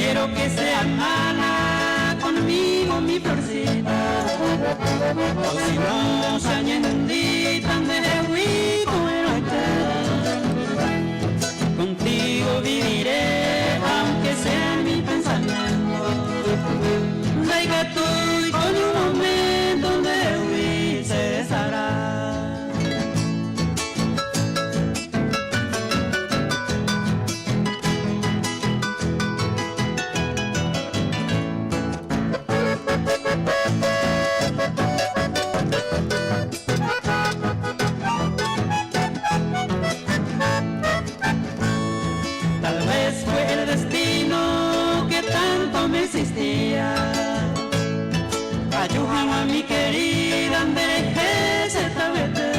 Quiero que seas mala conmigo mi florcita O si no che añehendíta ndehegui ko'ẽrõite Contigo viviré aunque sea en mi pensamiento Ndaikatúi ko ni un momento ndehegui che desará. Tal vez fue el destino que tanto me insistía Aju hag̃ua mi querida nderehe che tavete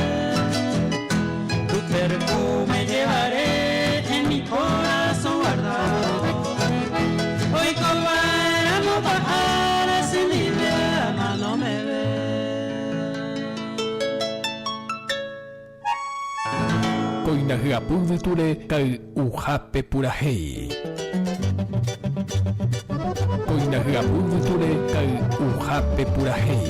Tu perfume llevaré en mi corazón guardado Oikova'erãmo pa ára che ndive amano meve. Kóina hyapu yvytúre kay'uhápe purahéi. Kóina hyapu yvytúre kay'uhápe purahéi.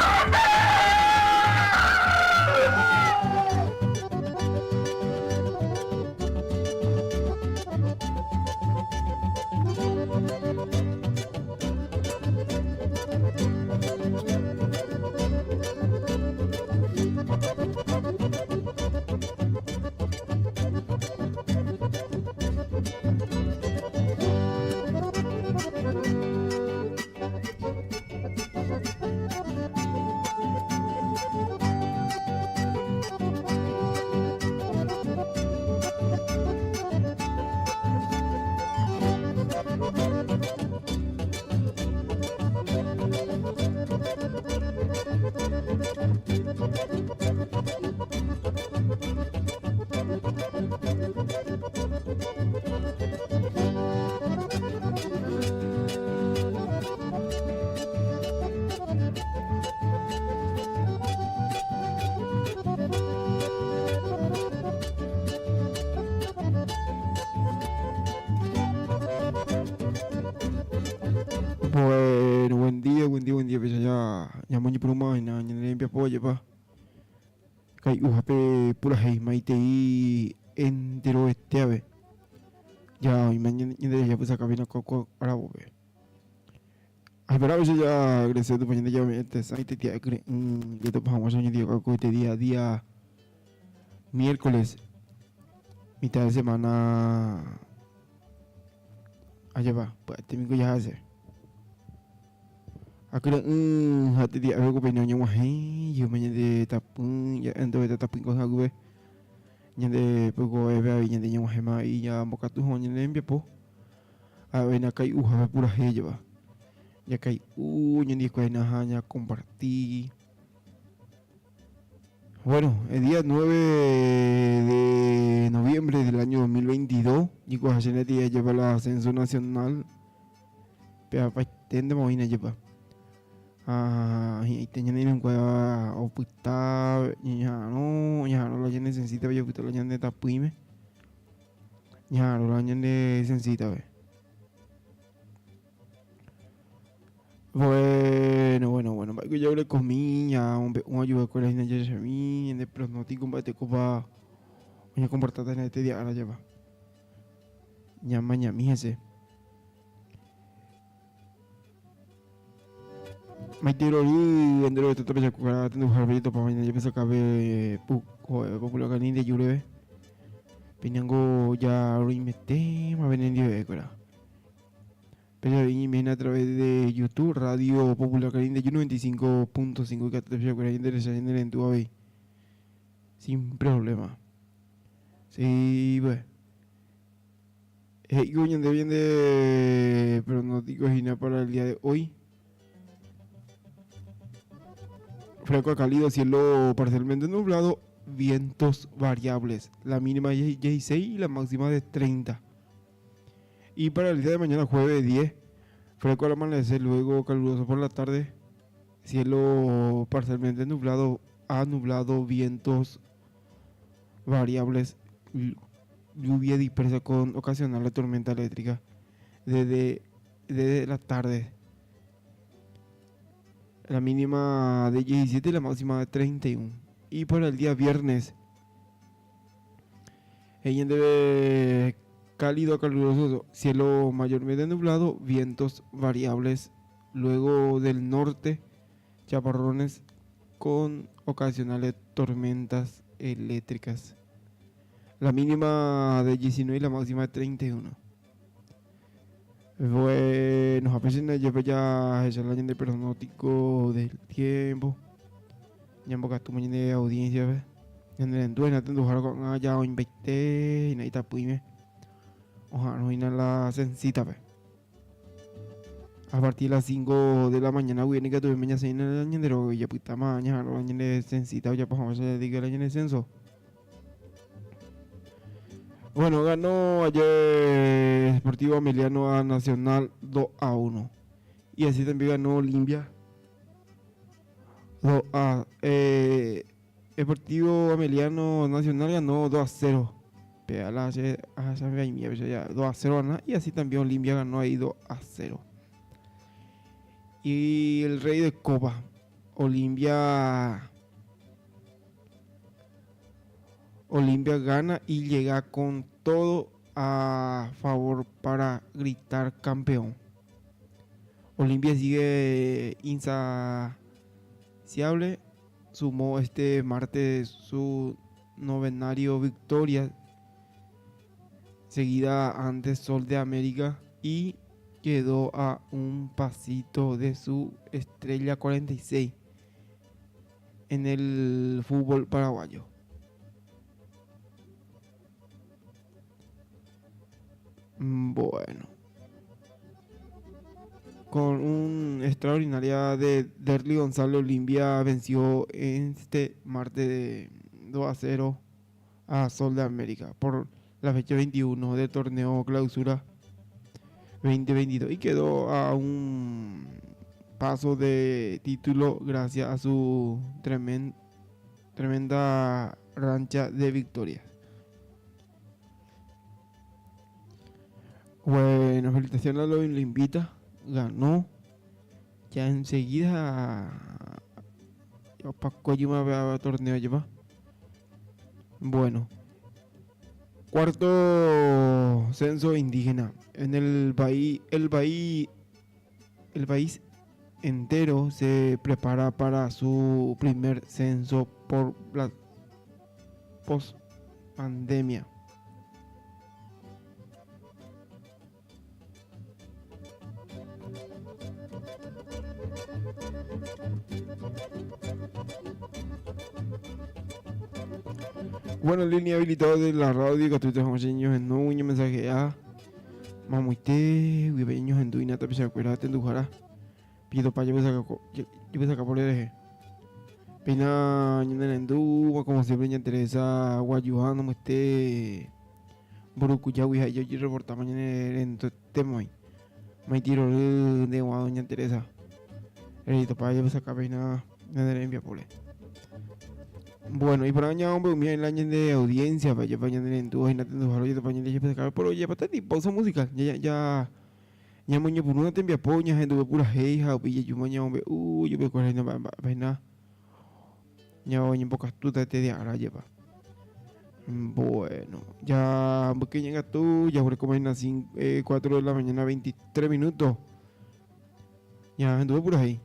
Bueno, buen día, buen día, buen día, péicha ya ñamoñepyrũma hína ñane rembiapo ajépa. Kai'uhápe purahéi maitei enterovete ave. Ya oĩma ñande japysaka hína ko aravópe. Aipara péicha ja agradece Tupã Ñandejára ome'ẽ tesãi tetia'e kyre'ỹ jatopa hag̃ua che oñondive ko este día día miércoles mitad de semana Ajépa, pya'ete niko jaha hese. Akyre'ỹ ha tetia'e ko peine oñeg̃uahẽ jeyma ñande tapỹi, ja'énte tapỹi ko'ág̃a guive. Ñande pyko'ẽve avei ñande ñeg̃uahẽma avei ñambokatu hag̃ua ñane rembiapo. Avei nakai'uhápe purahéi jeva. Jakai'u ñandekuaina ha ñakomparti. Bueno, el día 9 de noviembre del año 2022, jikuaha tía lleva la ascenso nacional. Peapaiténtema oĩna jepa. Ha hi'ãite ñane irũnguéva opyta ñañeha'arõ, ñaha'arõ la ñane sensítape japyta la ñande tapỹime. Ñaha'arõ la ñane sensítape. Bueno, bueno, bueno, mba'éiko jaguerekomi ñamombe'u ajuvekuéra hína jahechami ñande pronóstico mba'etekópa oñekomportáta hína este día ára java. Ñamañami hese. Maite rory enterovete tapichakuéra tenduhápe jetopáva hína jepesakave Popular Caliente Jureve. Peñango ja roimetéma penendive'ekuéra. Pejavi ñe'ẽmína a través de YouTube, Radio Popular Carindeju 95.5 ikatu tapichakuéra ñanderecha ñanerendu avei. Sin problema. Sí, pues. He'íko ñandéve ñande pronóstico hína para el día de hoy. Fresco a cálido, cielo parcialmente nublado, vientos variables. La mínima de 16 y la máxima de 30. Y para el día de mañana, jueves 10, fresco al amanecer, luego caluroso por la tarde, cielo parcialmente nublado, a nublado, vientos variables, lluvia dispersa con ocasional tormenta eléctrica. Desde de la tarde. La mínima de 17 y la máxima de 31. Y para el día viernes, ella debe cálido a caluroso, cielo mayormente nublado, vientos variables, luego del norte, chaparrones con ocasionales tormentas eléctricas. La mínima de 19 y la máxima de 31. Bueno, a veces ya ya el año de pronóstico del tiempo. Ya tu mañana de audiencia, ¿ves? En el entuena te con allá o invité y nadie puime. Ojalá no la sencita, ¿ves? A partir de las 5 de la mañana, güey, que tuve mañana en el año de ya puta mañana, el año de sencita, ya pues vamos a dedicar el año de censo. Bueno, ganó ayer Sportivo Ameliano a Nacional 2-1. Y así también ganó Olimpia 2 a, Sportivo Ameliano Nacional ganó 2-0. 2-0 y así también Olimpia ganó ahí 2-0. Y el rey de Copa, Olimpia gana y llega con todo a favor para gritar campeón. Olimpia sigue insaciable. Sumó este martes su novenario victoria seguida ante Sol de América y quedó a un pasito de su estrella 46 en el fútbol paraguayo. Bueno, con un extraordinaria de Derly Gonzalo, Olimpia venció este martes de 2-0 a Sol de América por la fecha 21 del torneo Clausura 2022 y quedó a un paso de título gracias a su tremenda rancha de victorias. Bueno, felicitaciones a lo invita, ganó. Ya enseguida Paco a torneo lleva. Bueno, cuarto censo indígena en el país, el país entero se prepara para su primer censo por la post pandemia. Bueno, línea habilitada de la radio gratuita Joseños en un mensaje a Mamuite, Huibeños en Duina, Tapisa, Cuerate, en Dujara. Pido pa' yo voy a sacar por el eje. Pina, Ñenendú, como siempre, ña Teresa, Guayuano, Mueste, Burucuya, Huija, yo reportamos en tema. Maitiro de Guado, ña Teresa. Erito pa' yo voy a sacar pina, Ñenendú, por Bueno, y por año hombre, mira el año de audiencia, vaya, vaya, en tu y no te yo te pero ya patati, pausa musical, ya ya ya moño por una te envía poña, gente de pura heija, pilla yo mañana hombre, yo veo con la vaina. Ya oye pocas tutas te de ahora lleva. Bueno, ya porque llega tú, ya por como en las 4 de la mañana 23 minutos. Ya anduve por ahí.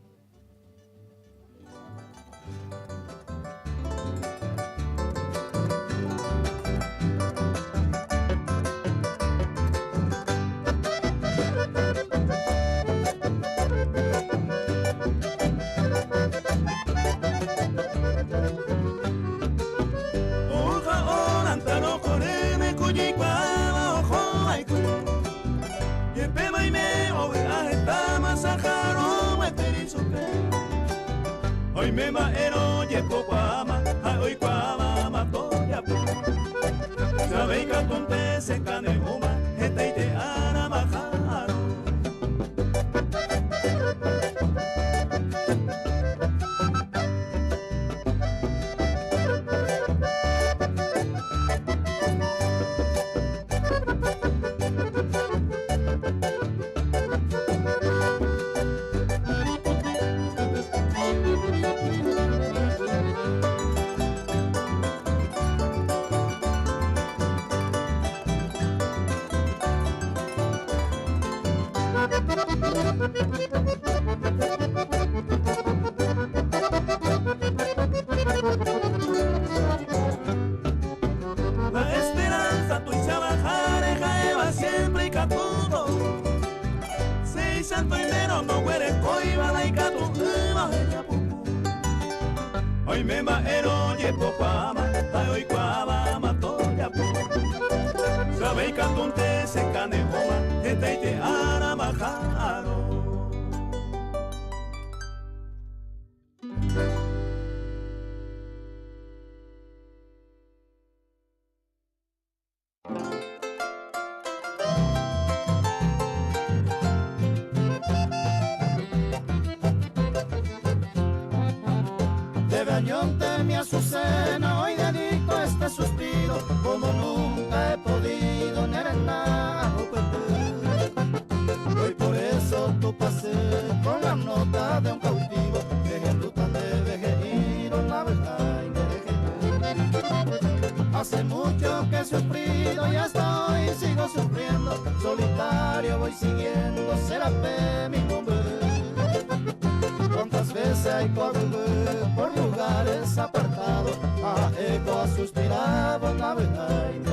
Hoy me maero yepo kwama, hoy kwama mato yapo. Sabe katunte se cane uma, gente te ara majaro. La esperanza tuicha ha'éva siempre ikatúvo. Seis santo y no guerekóiva la ikatu'ỹva ohejapuku. Oime mba'érõ jepokuaáma ha'e oikuaáva matojapu. Sabe ikatúnte che kane'õma hetaite ára maha'arõ. De Añonte mi azucena, hoy dedico este suspiro, como nunca he podido Hoy por eso tu pasé con la nota de un cautivo, Hace mucho que he sufrido y hasta hoy sigo sufriendo, solitario voy siguiendo, será mi nombre. Cuántas veces hay por lugares apartados, a eco a suspirar, la verdad y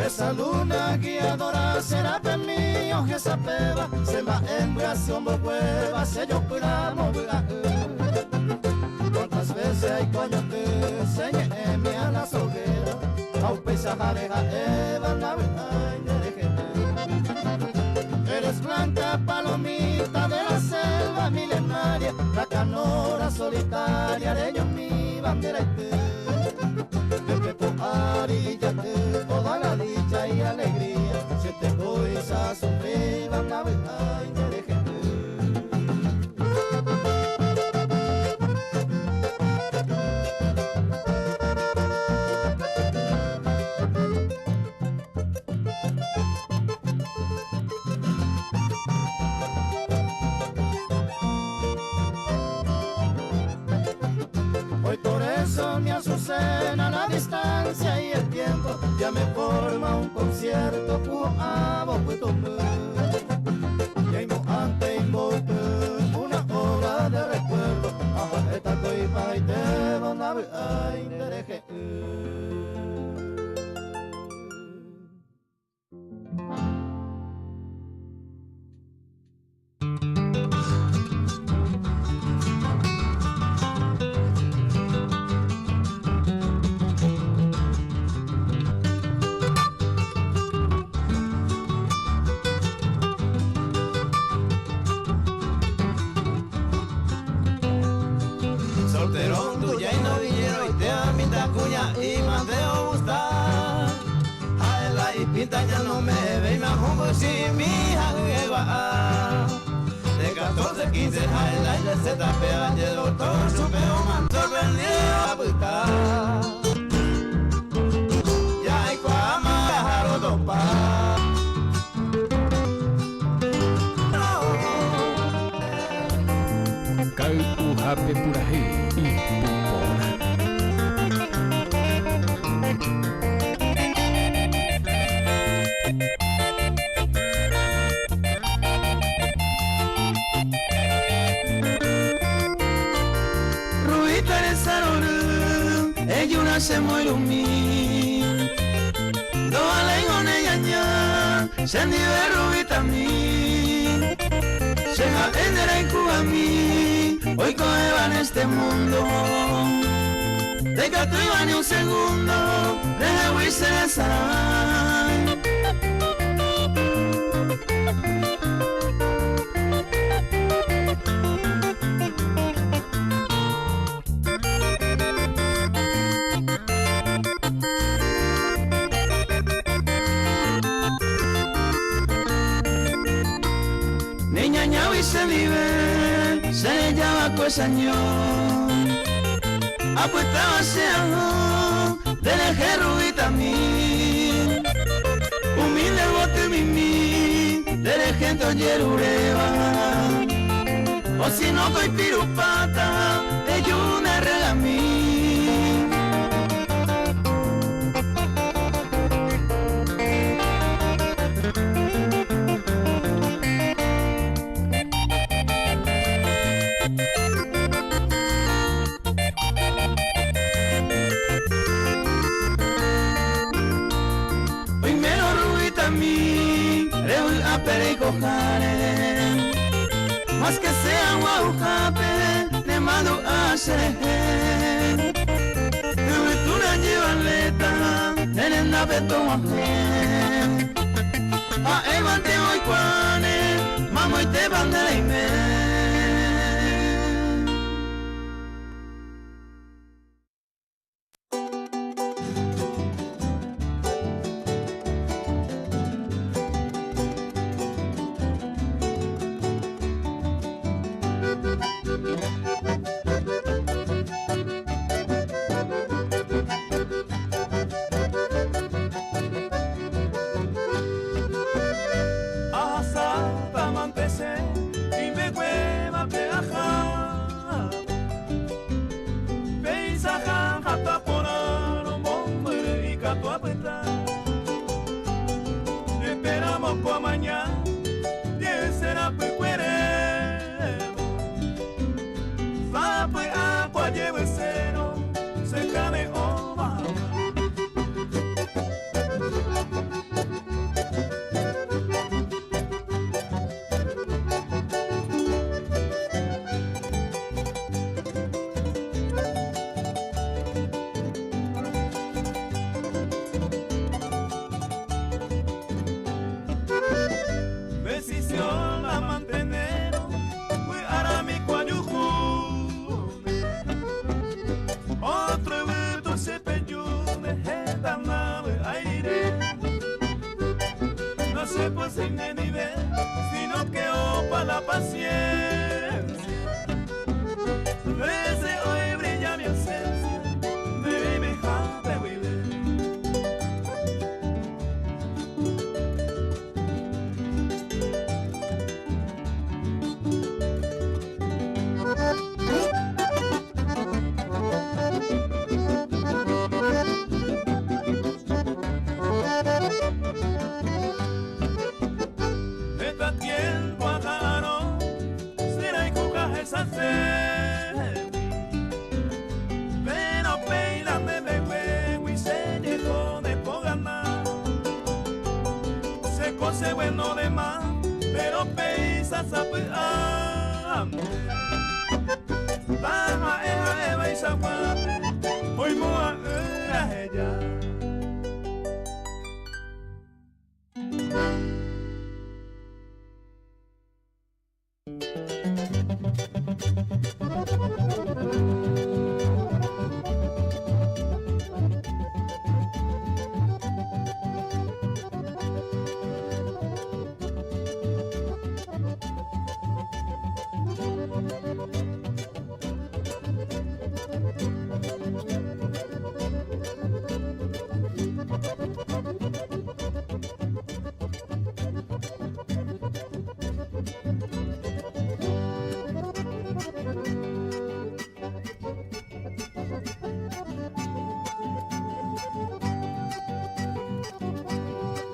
Esa luna guiadora será pe mío esa peba se va en cueva se yo puramo Cuántas veces hay coño que se a la hoguera a un paisaje eva la Eres blanca palomita de la selva milenaria, la canora solitaria, de mi bandera y te toda la dicha y alegría, si te voy a sufrir, Hoy por eso mi azucena, la distancia y el tiempo ya me forma un concierto una obra de recuerdo. Solterón tuya y novillero y te a mi tacuña y mandeo gusta. A y pinta ya no me ve y me ajumbo sin mi hija De 14, 15, a la y se tapea y el doctor su peo man sorprendido a puta. Ya hay cuama, jaro topa. Ka'y'uhápe purahéi ipupóra. Rubita eres ella se muere Doa la ñaña, se nive rubita mi. Se ja en Cuba mi, hoy coeva en este mundo. De que tú iba ni un segundo, deje se de Niña ñawi se vive, se llama cuesaño. Apuestaba se de rubita mi. Humilde bote mimi, de gente oyerureba. O si no coy pirupata, de una regamí. tapereikoháre. Más que sea gua'uhápe nemandu'a cherehe. Yvytúre ajevaléta ne rendápe tog̃uahẽ. Ha'évante oikuaáne mamoitépa nde reime.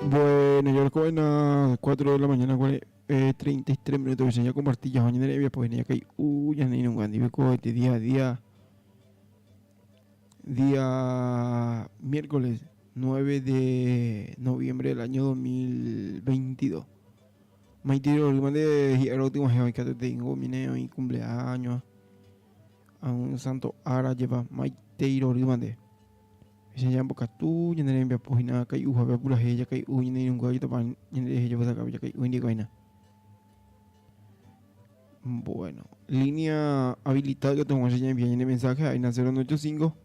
Bueno, yo lo a las 4 de la mañana, 33 minutos. Ya compartí ya mañana pues ya que ya ni nunca este día día día miércoles 9 de noviembre del año 2022. Maitiro, el de el último que tengo, viene hoy cumpleaños. A un santo ara lleva Maiteiro rimande. Ese ya mbokatu ñane rembiapo hína kai'uhápe apurahéi jakai'u ñane irũngue ojetopa ñande rehe jaguesakápe jakai'u hína. Bueno, línea habilitada que tengo ya envía ñane mensaje ahí na 095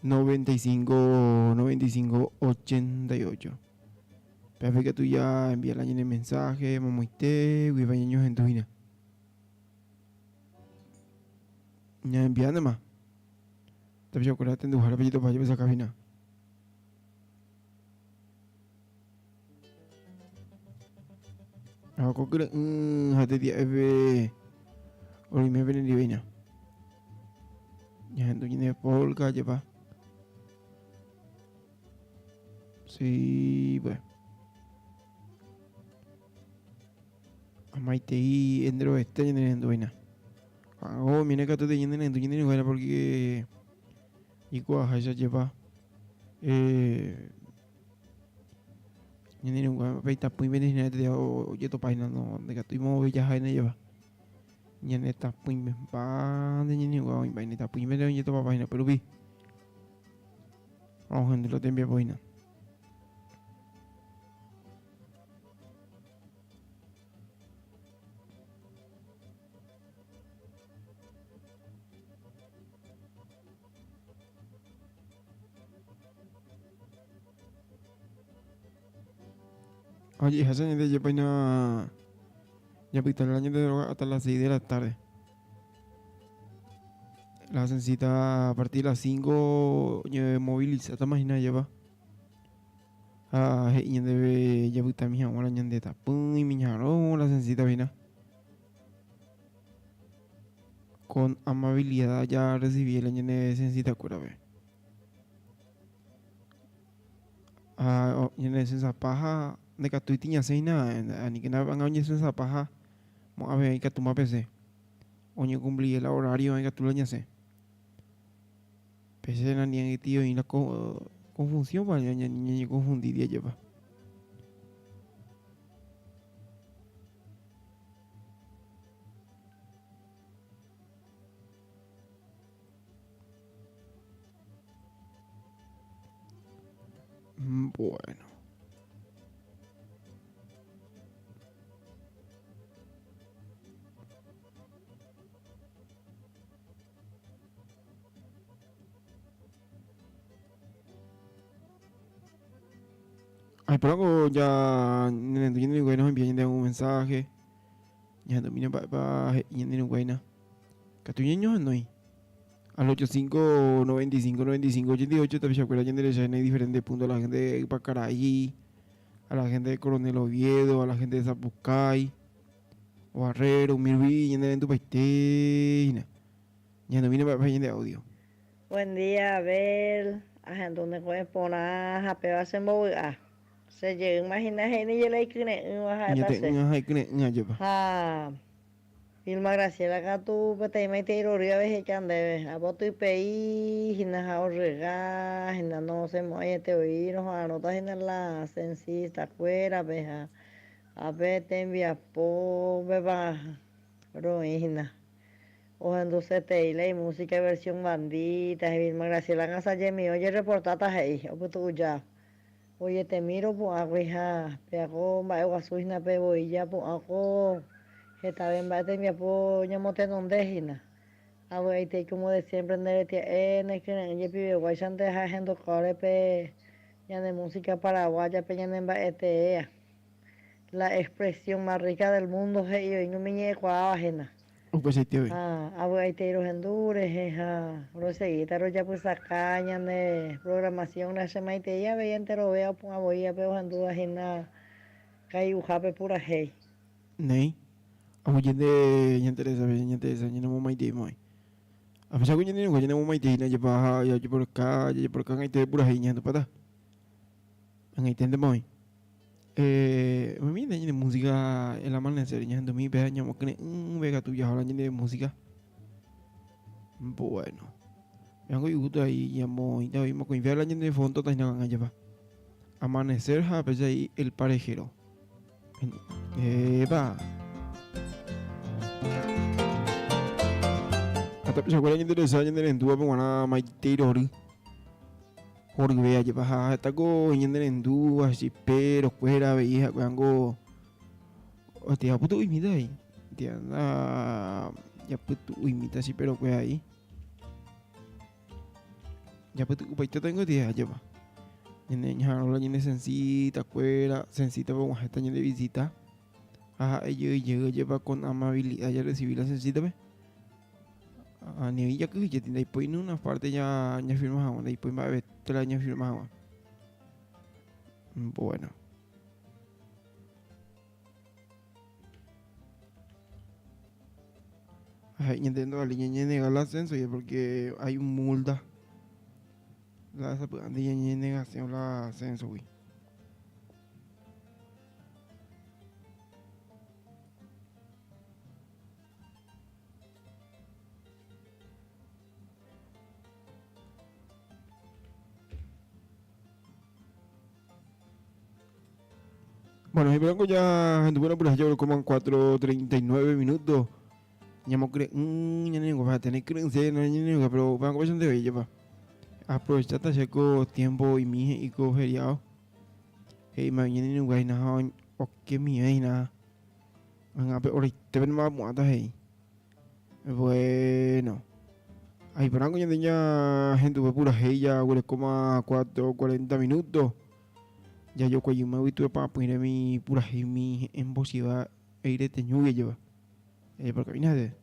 95 95 88. Pepe que tú ya envía la ñane mensaje, mamoite, guiva ñaño en tu hína. Ya envía más. Tapi acuérdate de jugar apellido para llevar esa cabina. Ako kure hate dia eve ori me vene divina. Ya endo ñine polka lleva. Sí, pues. Amaitei endro este ñane endo vaina. Oh, mire que te ñane endo ñane vaina porque ikuaaháicha jepa. Ñane irũnguéra peitapỹi hína ojetopa hína no ndaikatúi moõve jaha hína jeva. Ñane tapỹime mba nde ñane irũnguéra oĩmba hína itapỹime ojetopapa hína upérupi. Ha ohendu la tembiapo hína. Oye, hija, ñande jepaina yapyta la ñande droga hasta las 6 de la tarde. La censita a partir de las 5 moviliza, imagina lleva. Ha he'i ñandéve japytami hag̃ua la ñande tapỹi, miñarõ la censita hína. Con amabilidad ja recibi la ñane censita kuérape. Ha ñane censapa ha ndaikatúiti ñasẽ hína, aníkena ág̃a oñecensapa ha mo'ãve ikatúma pesẽ. Oñecumpli la horario ikatu la ñasẽ. Péicha naniangeti oĩ la confusión pa ñañeconfundi ajépa. Bueno. Ay, pero ya ñanendu ñane irũnguéra nos envía ñande un mensaje. Ñahendumína mba'épa he'i ñane irũnguéra. Katu ñañohenói. Al 85 95 95 88 tapichakuéra ñanderecha hína diferente punto a la gente de Ypacaraí, a la gente de Coronel Oviedo, a la gente de Sapucay, Barrero, umi rupi ñanerendupaite hína. Ñahendumína mba'épa he'i ñande audio. Buen día Abel, ahendu ne ko'ẽ porã ha péva che mbovy'a. Che jeýma hína he'íne jela ikyre'ỹva ha'éta che. Iñate'ỹva ha ikyre'ỹ ajépa. Ha Vilma Graciela katu peteĩ maitei rory ave he'ika ndéve, apo typei hína ha orrega hína nosẽmo'ãiete voi roha'arõta hína la censista kuérape ha ápe tembiapo péva roĩ hína. Ohendusetei la imúsica versión bandita, he'i Vilma Graciela Agasajemi ojereportáta he'i opytu'uja. Voietemi ropu'ãgui ha peako mba'e guasu hína pe voi japu'ã ko hetave mba'e tembiapo ñamotenonde hína. Avy'aitei como de siempre nde retia'e ne kyre'ỹ jepiveguáichante ha ehenduka ore pe ñane música paraguaya pe ñane mba'eteéa. La expresión más rica del mundo he'i oĩ umi ñe'ẽkuaáva hína. Upeichaite voi. Ha avy'aitei rohendu rehe ha roseguíta rojapysaka ñane programación rachemaitei avei enterove opu'ã voi ápe ohendúva hína kai'uhápe purahéi. Néi, aguyje nde ñanteresa pe ñanteresa ñanemomaitei mo'ãi. Apecháko ñane irũngue ñanemomaitei hína jepa ha jajeporeka jajeporeka ag̃aite purahéi ñahendupáta. Ag̃aiténte mo'ãi. Eh, umi ñande música el amanecer ñahendumi pe ñamokyre'ỹve katu jahára ñande música. Bueno. Veango igusto ahí ñamoĩta oĩ mokõive la ñande fondo taina g̃a jepa. Amanecer ha péicha ahí el parejero. Epa. Ha tapichakuéra ñanderesa ñanerendúvape g̃uarã maitei rory. Horyve ajépa ha heta ko ñanerendúva chipero kuéra avei ha'ekuérango japytu'uimíta avei anda japytu'uimíta chipero kuéra avei japytu'upaitéta ningo tía ajépa ñane ñaha'arõ la ñane censita kuéra censita og̃uahẽta ñande visita ha ha'e jey jey ajépa con amabilidad jarrecibi la censita-pe. Ani jakyhyjéti ndaipói ni una parte ñafirma hag̃ua, ndaipói mba'evete la ñafirma hag̃ua. Bueno. Ay, ñande vale ñañenega el ascenso ya porque hay un multa. La sapy'ánte ñañenegación la ascenso gui. Bueno, y blanco ya en bueno, pues yo como 4.39 minutos. Ñamokyre'ỹ ñane va a tener creencia no ñane pero van a de bella pa. Aprovechata checo tiempo y mi y ko feriado. Hey, ma ñane no guay na o que mi na. Anga pe orite pen ma muata hey. Bueno. Ay, branco ñande ña gente pura hey ya huele como 4.40 minutos. Ya yo cuello me tuve para poner mi pura hey mi embosiva e iré teñugue lleva. Por cabina de.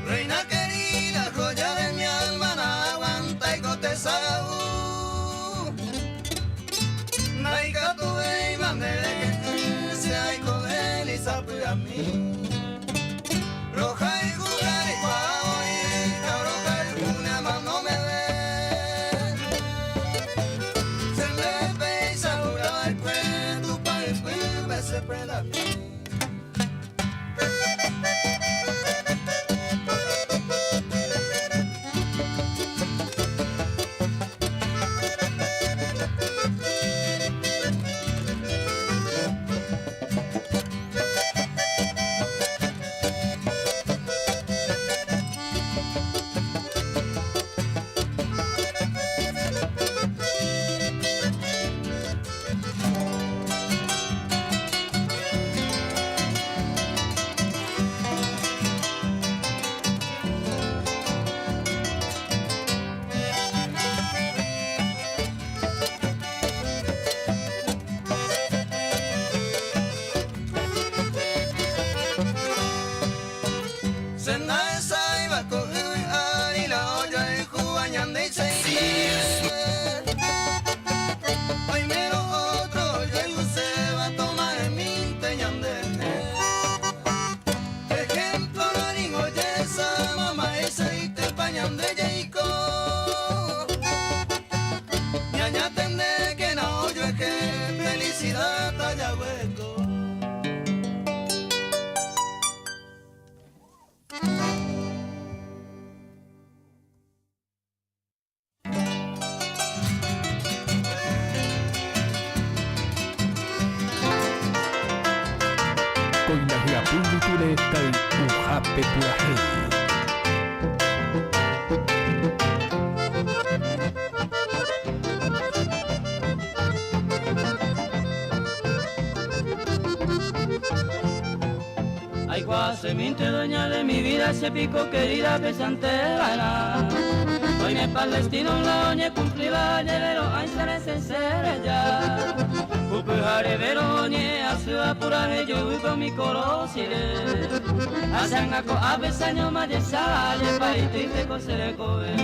Reina querida, joya de mi alma, na aguanta y coteza. Naika tuve y mandé que se hay con él y sabe a mí. Roja y jugar y guau y cabroja y una mano me ve. Se me pesa juraba el cuento pa' el cuento se prenda a mí. Senda esa iba con y la olla y jugañando y se Primero otro yo y se va a tomar en mi teñande. Ejemplo naringo esa mamá esa y te pañande yeiko. Ñaña tende que no yo es que felicidad talla hueco. Koina hiapúnguiture kay'uhápe purahéi. Ay, minte dueña de mi vida, se pico querida, pesante vana. Hoy me palestino la oñe cumplida, llevero, ay, seré sincera ya. Upujare vero, oñe, azúa pura, yo con mi corosire. Asangaco, abesaño, mayesa, ye pa' triste, cosere, coe.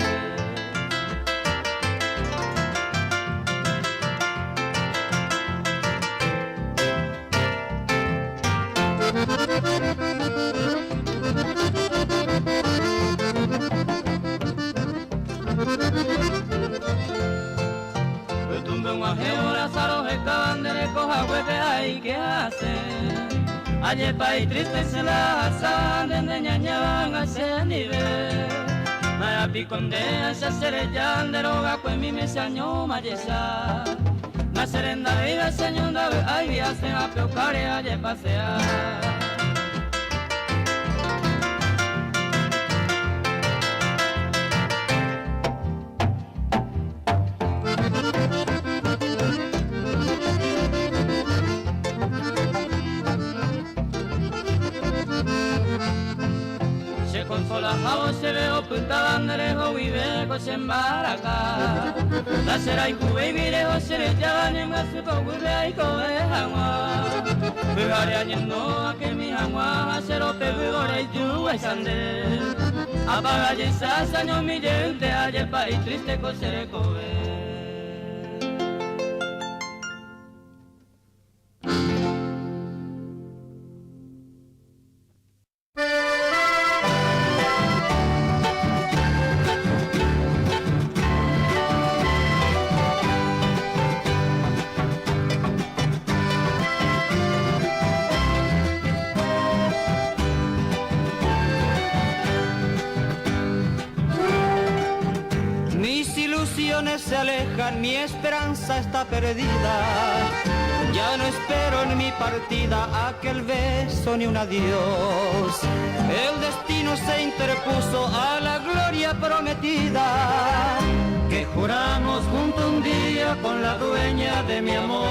Tumbe un ajeo, la saro, bandere, coja, huepe, ay, ¿qué hace? Aye, pa' y triste se la asan, desde ñaña van a ese nivel. Maya piconde, esa serella, de roga, pues mi mesaño, mayesa. Nacerenda, viva, señor, ay, viaje, a peocare, aye, pasea. Se consola jao se veo puta banderejo vive co se embaraca. La será y juve y virejo se le llaman en su po y co jagua. Pugare añendo a que mi jagua se lo pegore y yu sande. Apaga y sasaño mi yente aye pa y triste co se cobe. Ustedes se alejan, mi esperanza está perdida. Ya no espero en mi partida aquel beso ni un adiós. El destino se interpuso a la gloria prometida que juramos junto un día con la dueña de mi amor.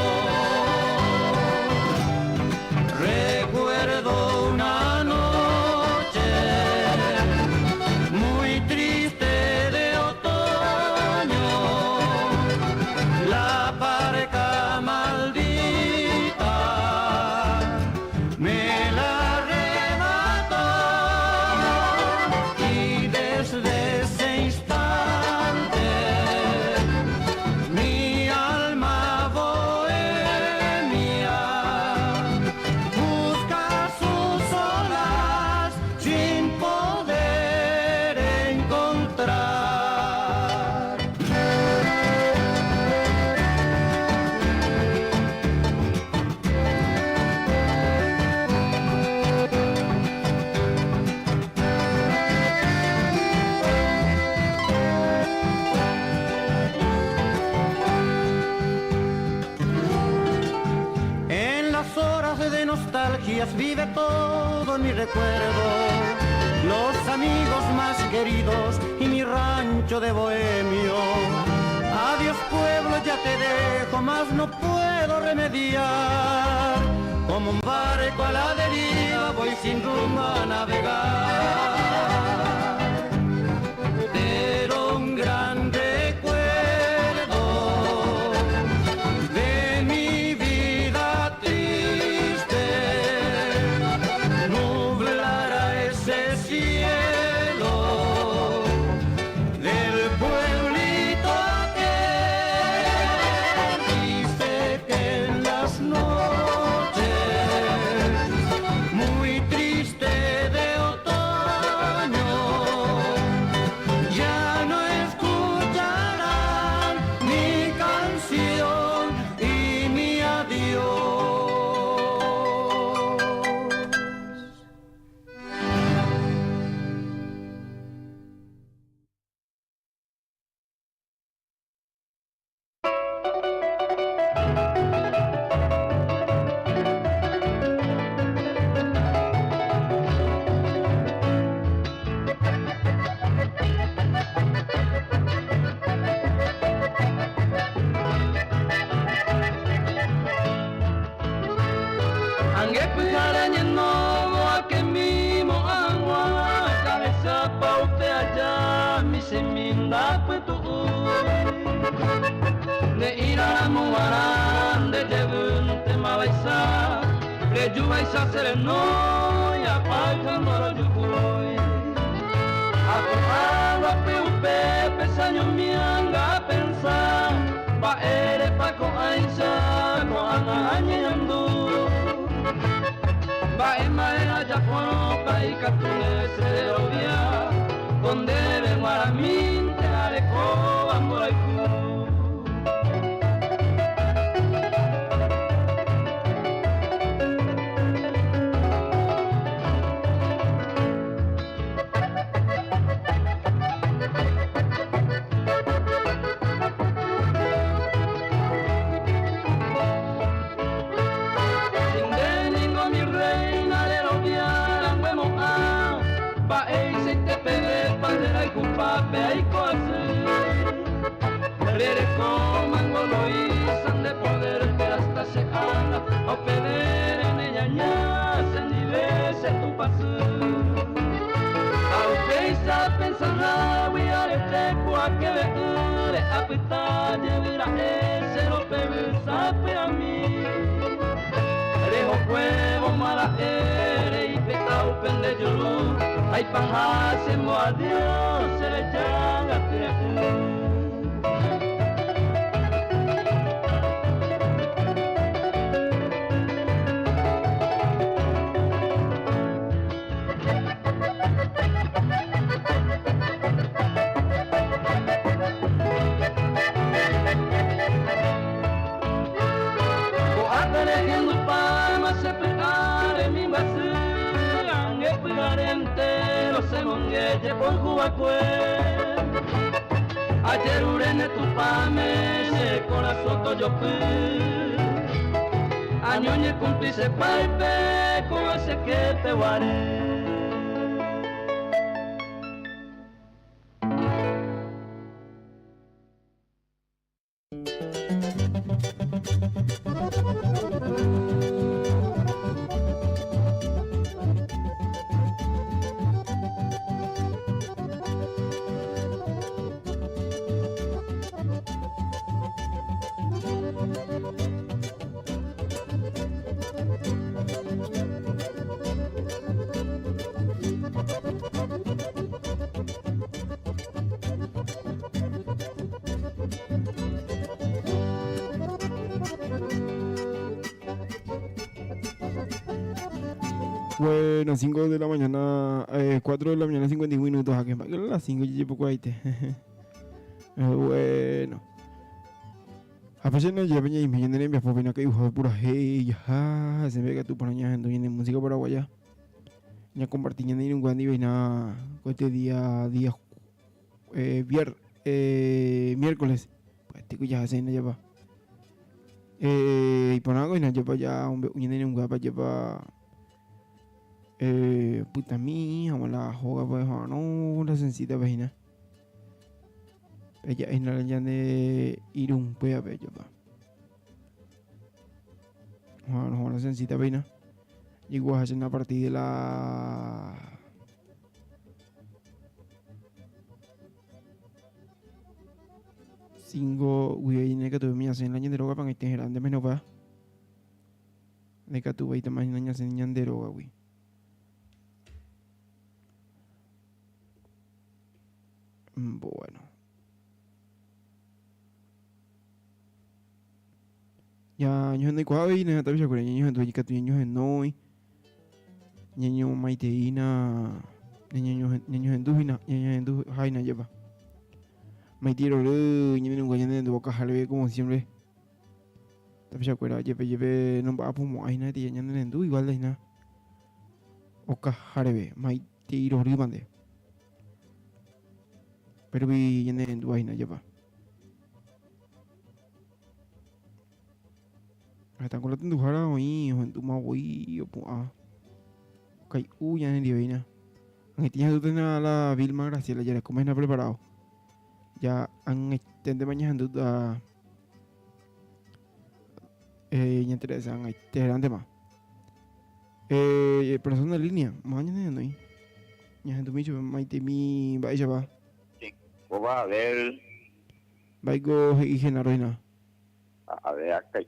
Recuerdo una noche muy triste de otoño, la parca maldita me la arrebató y desde ese instante mi alma bohemia busca sus olas sin poder encontrar. En las horas de nostalgias vive todo mi recuerdo, los amigos más queridos y mi rancho de bohemio. Adiós pueblo, ya te dejo, mas no puedo remediar. Como un barco a la deriva voy sin rumbo a navegar. Pero un gran recuerdo de mi vida triste nublará ese cielo del pueblito aquel. Dice que en las noches muy triste de otoño ya no escucharán mi canción y mi adiós. Ange pyhare ñenóvo akemímo hag̃ua kahechápa upe aja michĩmi ndapytu'úi. Ne'íraramo g̃uarã nde jevýntema vaicha reju vaicha che renói apáyha ndorojuhúi. Ha ko'ág̃ape upépe che añomianga apensa mba'érepa ko'ãicha ko'ág̃a añeñandu. Mba'e mba'e ajapórõpa ikatúne che rerovia ko ndéve g̃uarãmínte arekóva mborayhu. Nde ningo mi reina rerovia ranguemo'ã, mba'eichaite pevépa nde rayhupápe aiko asy. Rereko mango Loíza nde poder-pe hasta che ára, ha upevére ne ñaña chendive che tupãsy. Ha upéicha apensahágui arete kuakeve'ỹre apyta jevy ra'e che ropevy sapy'ami. Rehokuévo mara'e reipe'a upe nde juru ha ipaha chemboadio che rejága tyre'ỹ. Ko'ápe rehendupáma che py'áre mi mba'asy, ange pyhare entero che monge jepoyhu va'ekue. Ajerure ne Tupãme che korasõ tojopy. Año ñekumpli che kuáipe ko'ã che képe guare. Bueno, 5 de la mañana, 4 de la mañana, 51 minutos. Aquí, a las 5 ya poco ahí. Bueno. A pesar de ya venía y me llené de pena que hijo de pura hey, ya se ve que tú para allá en música paraguaya. Ya compartí ya ni un guandi y nada, este día día miércoles. Pues te ya se ya va. Y por algo y no lleva ya un un guapa lleva puta mía, la joga pues no la sencilla vagina. Ella es la ya de ir un pues a ver yo va. Bueno, la sencilla vaina. Llegó a hacer una partida de la 5 güey que tuve mi hacer la ñanderoga para que esté grande menos va. De que tuve ahí también la ñanderoga güey. Bueno. Ya ño no cuavi na tabisa kure ño ndo yikatu ño noi. Ño maiteina ño ño hendu hina ño hendu haina lleva. Maitiro le ño no ño ndo boca jalve como siempre. Tabisa kure lleve lleve no va pomo aina ti ño hendu igual de hina. Oka jarebe maitiro ribande. Pero vi ño hendu aina lleva. Están con la tendujara hoy, o en tu maui, o ah. Ok, ya en divina. Aunque tienes tú tener a la Vilma Graciela, ya les comes nada preparado. Ya han este mañana a ya interesan, ahí te grande más. Persona en línea, mañana no hay. Ya en tu micho, maite mi, vaya va. Sí, va a ver. Vaigo y Genaro. A ver, acá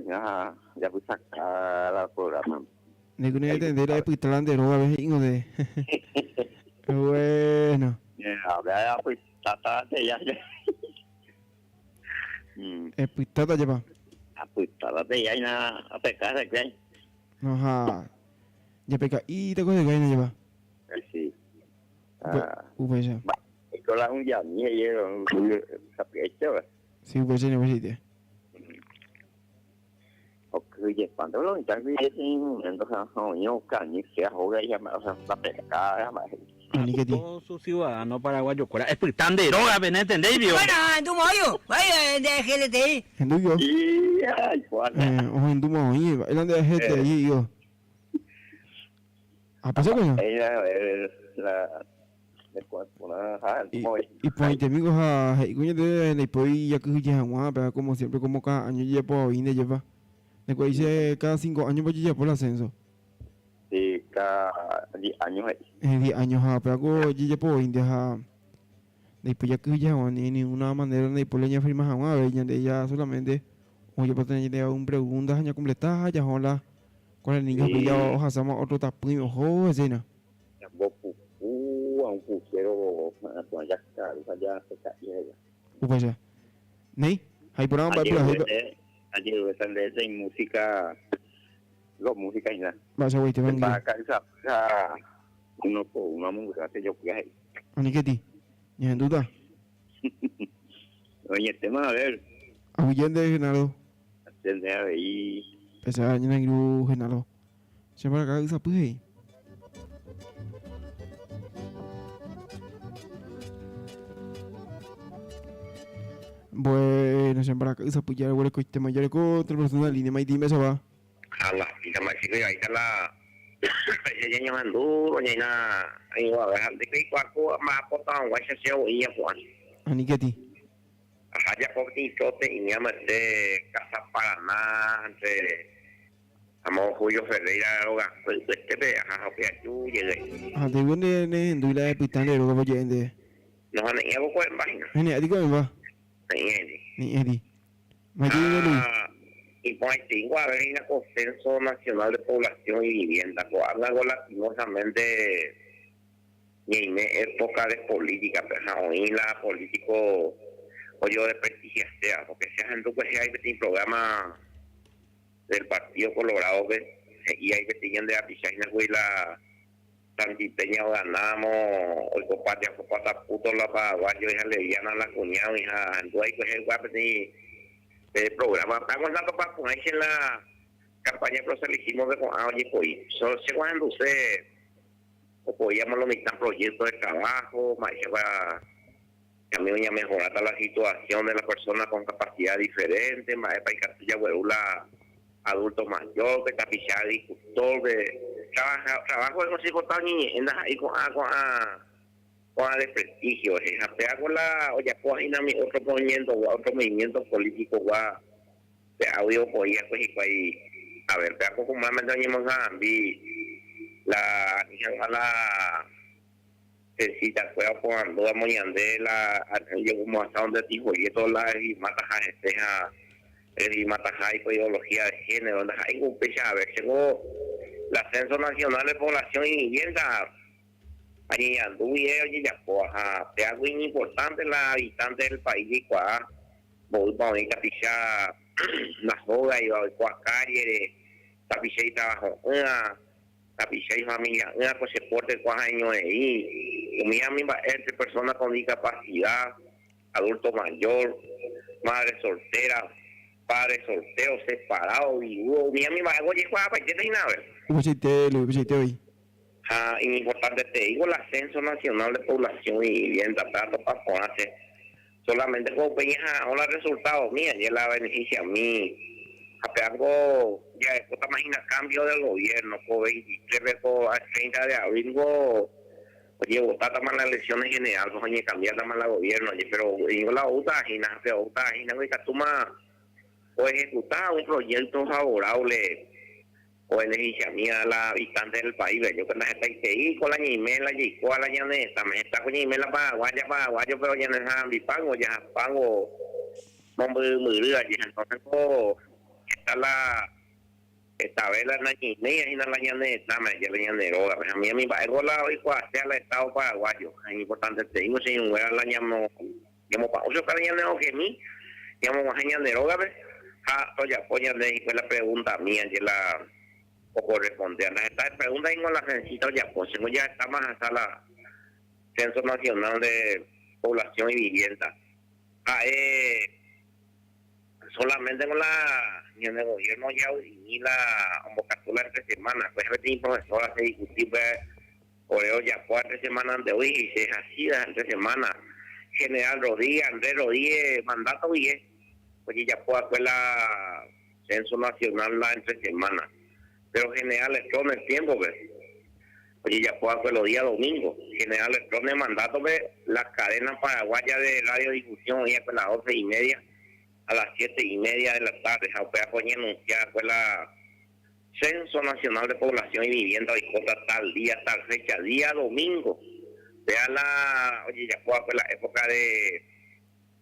ya, ya voy a sacar el programa. De que no entender de pitalán de roba, ves, hijo de. Bueno. A ver, pues, tata, ya, ya. Pues, tata, lleva. Pues, tata, ya, ya, a pecar, ¿qué? Ajá. Ya peca, y te coge de gaina, lleva. Sí. Pues ya. Con la uña mía, yo, Sí, pues, sí, pues, sí. Oye, cuando lo Todos sus ciudadanos paraguayos, es de droga, ¿me entendéis, vio? Bueno, en tu moyo, vaya, de GLTI. En tu yo. Ojo, en tu moyo, el de GLTI, yo. ¿A pasó, coño? Y pues te amigos a coño de y ya que ya pero como siempre como cada año ya puedo ir de lleva. Después dice cada 5 años pues ya por el ascenso. Sí, cada 10 años. 10 años, ah, pero algo ya puedo ir de después ya que ya ni ninguna manera de por leña firma a ver ya ya solamente o yo puedo tener un preguntas ya completada ya hola con el niño que ya hacemos otro tapón ojo escena. Un puchero ya ya se caía. Upa ya. Nei, ahí por ahí va Ayer esa de música, dos músicas y nada. Vaya, güey, te van a acá, uno por una música, yo fui ahí. Aniqueti, ni en duda. Oye, el tema, a ver. Ahuyende, Genaro. Atende ahí. Esa año en Genaro. Se para acá, esa pues. Bueno, che mbaraka ysapy jareguerekoitéma jareko otra persona línea maitei mba'éichapa. Ha la pita mba'éicha ivaíta la péicha ñañohendu roñaina aĩguave ha ndéko eikuaa ko amba'apotavõguáicha che voi ñapu'ã. Aníketi. Aha japo peteĩ trote iñama entre Casa Paraná entre amo Julio Ferreira rogakue ypyetépe aha ha upe aju jey. Ha ndéiko nde nehendúi la epyta nde rógape oje'e ndéve. Nohane'ĩva ko ko'ẽmba hína. Hene'ãti ko'ẽmba. Ne'ĩrãiti. Ne'ĩrãiti. Maitei Luis. Ha iporãiteíngo haber hína ko Censo Nacional de Población y Vivienda. Ko'ág̃a ko lastimosamente ñaime época de política-pe ha oĩ la político ojodesprestigiaséva, porque che ahendu kuehe aĩ peteĩ programa del Partido Colorado-pe he'i aĩ peteĩ ñande rapicha hína kuri la Santi Peña oganámo, oiko patria oikopáta puto la paraguayo hija lesbiana la kuñágui ha ahendu aĩ kuehe oikuaa peteĩ pe programa. Aguanta topa porãi che la campaña proselitismo-pe ko'ã ojepoi. Che ko ahenduse opoíamo lo mitã proyecto de trabajo, mba'éichapa ñami oñamehoráta la situación de la persona con capacidad diferente, mba'épa ikatu jagueru la adulto mayor-pe, tapicha agricultor-pe, trabaja, trabajo oñemochipota oñeñe'ẽ ndaha'éi ko'ã ko'ã ko'ã desprestigio rehe. Ha péva ko la ojapóva hína umi otro movimiento-gua, otro movimiento político-gua pe águi opoi va'ekue hikuái. A ver, péva ko comúnmente oñemosãambi la ani hag̃ua la Cecita kuéra oporandu amo ñande la ojegumoasa donde ti folleto la revimátaha hese ha revimataha ipo ideología de género ndaha'éiko upéicha a ver chéko la Censo Nacional de Población y Vivienda añeñandu guive ojejapóva ha péagui iñimportante la habitante del país jaikuaa mboýpa oĩ tapicha ndahógaiva oikóva cállere tapicha itrabajo'ỹva Tapicha ifamilia'ỹva ko che pórte kua ha'eñoeĩ, umi ami mba'e entre persona con discapacidad, adulto mayor, madre soltera, padre soltero, separado, viudo, umi ami mba'e ko ojekuaapaitéta hína ave. Upeichaite, Luis, upeichaite oĩ. Ha iñimportanteteíko la Censo Nacional de Población y Vivienda, péva topa porã che. Solamente ko upe ñaha'arõ la resultado mi, aje la beneficia mi. Ha pe algo jarekótama hína cambio del gobierno, ko 23 pe ko 30 de abril ko ojevotátama la elecciones general, pues oñecambiátama la gobierno aje, pero ningo la oúta hína, ha pe oúta hína ko ikatúma oejecuta un proyecto favorable Obeneficiamíva la habitante del país-pe. Yo que ndahetaitei ko la ñeime la jaikóva la ñane retãme. Heta ko ñeime la paraguaya paraguayo pero ñane sarambipángo jahapángo mombyrymbyry aje. Entonces ko heta la hetave la nañeiméiva hína la ñane retãme aje la ñane rógape. Ha mi mba'éko la oikuaaséva la Estado paraguayo. Ha iñimportanteteíngo che irũnguéra la ñamo Ñamopa'ũ chupe ñane okẽmi, ñamog̃uahẽ ñande rógape ha tojapo ñande hikuái la pregunta mía je la okorresponde. Anda heta pregunta ningo la censista ojapo, chéngo ya hetáma ahasa la Censo Nacional de Población y Vivienda. Ha'e solamente con la ñane gobierno ojavy'imi la ombokatu la entre semana, pues peteĩ profesora se discuti pues Ore ojapo entre semana ante hoy y se hasíva entre semana. General Rodríguez, Andrés Rodríguez mandato guive ojejapo va'ekue la Censo Nacional la entre semana. Pero General Stroessner tiempo-pe ojejapo va'ekue los días domingo. General Stroessner mandato-pe la cadena paraguaya de radiodifusión oĩ va'ekue las doce y media a las siete y media de la tarde ha upéva ko oñeanuncia va'ekue la Censo Nacional de Población y Vivienda oikóta tal día, tal fecha, día domingo. Péa la ojejapo va'ekue la época de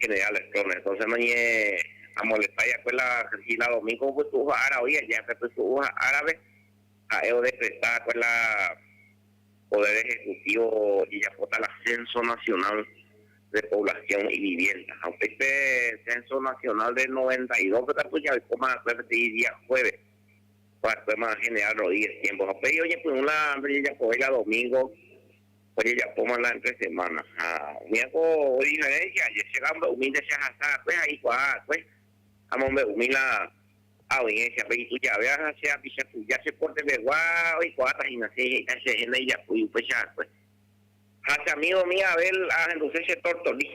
General Stroessner. Entonces noñe amolestái va'ekue la si la domingo opytu'uha ára oĩ aja, pe pytu'uha árape ha'e odecreta va'ekue la Poder Ejecutivo ojejapóta la Censo Nacional de Población y Vivienda. Ha upéi pe Censo Nacional del 92 pe katu jaoikóma va'ekue peteĩ día jueves, va'ekuéma General Rodríguez tiempo. Ha upéi oñepyrũ la ndojejapovéi la domingo, ojejapóma la entre semana. Ha umíva ko diferencia, che amombe'umínte che ahasa va'ekue ha aikuaa va'ekue, amombe'umi la audiencia pe itujave ha che apicha tuja che porte pegua oikuaáta hína che he'íta cherehe ndaijapúi upéicha va'ekue. Ha che amigo mi Abel ahenduse che tortoli.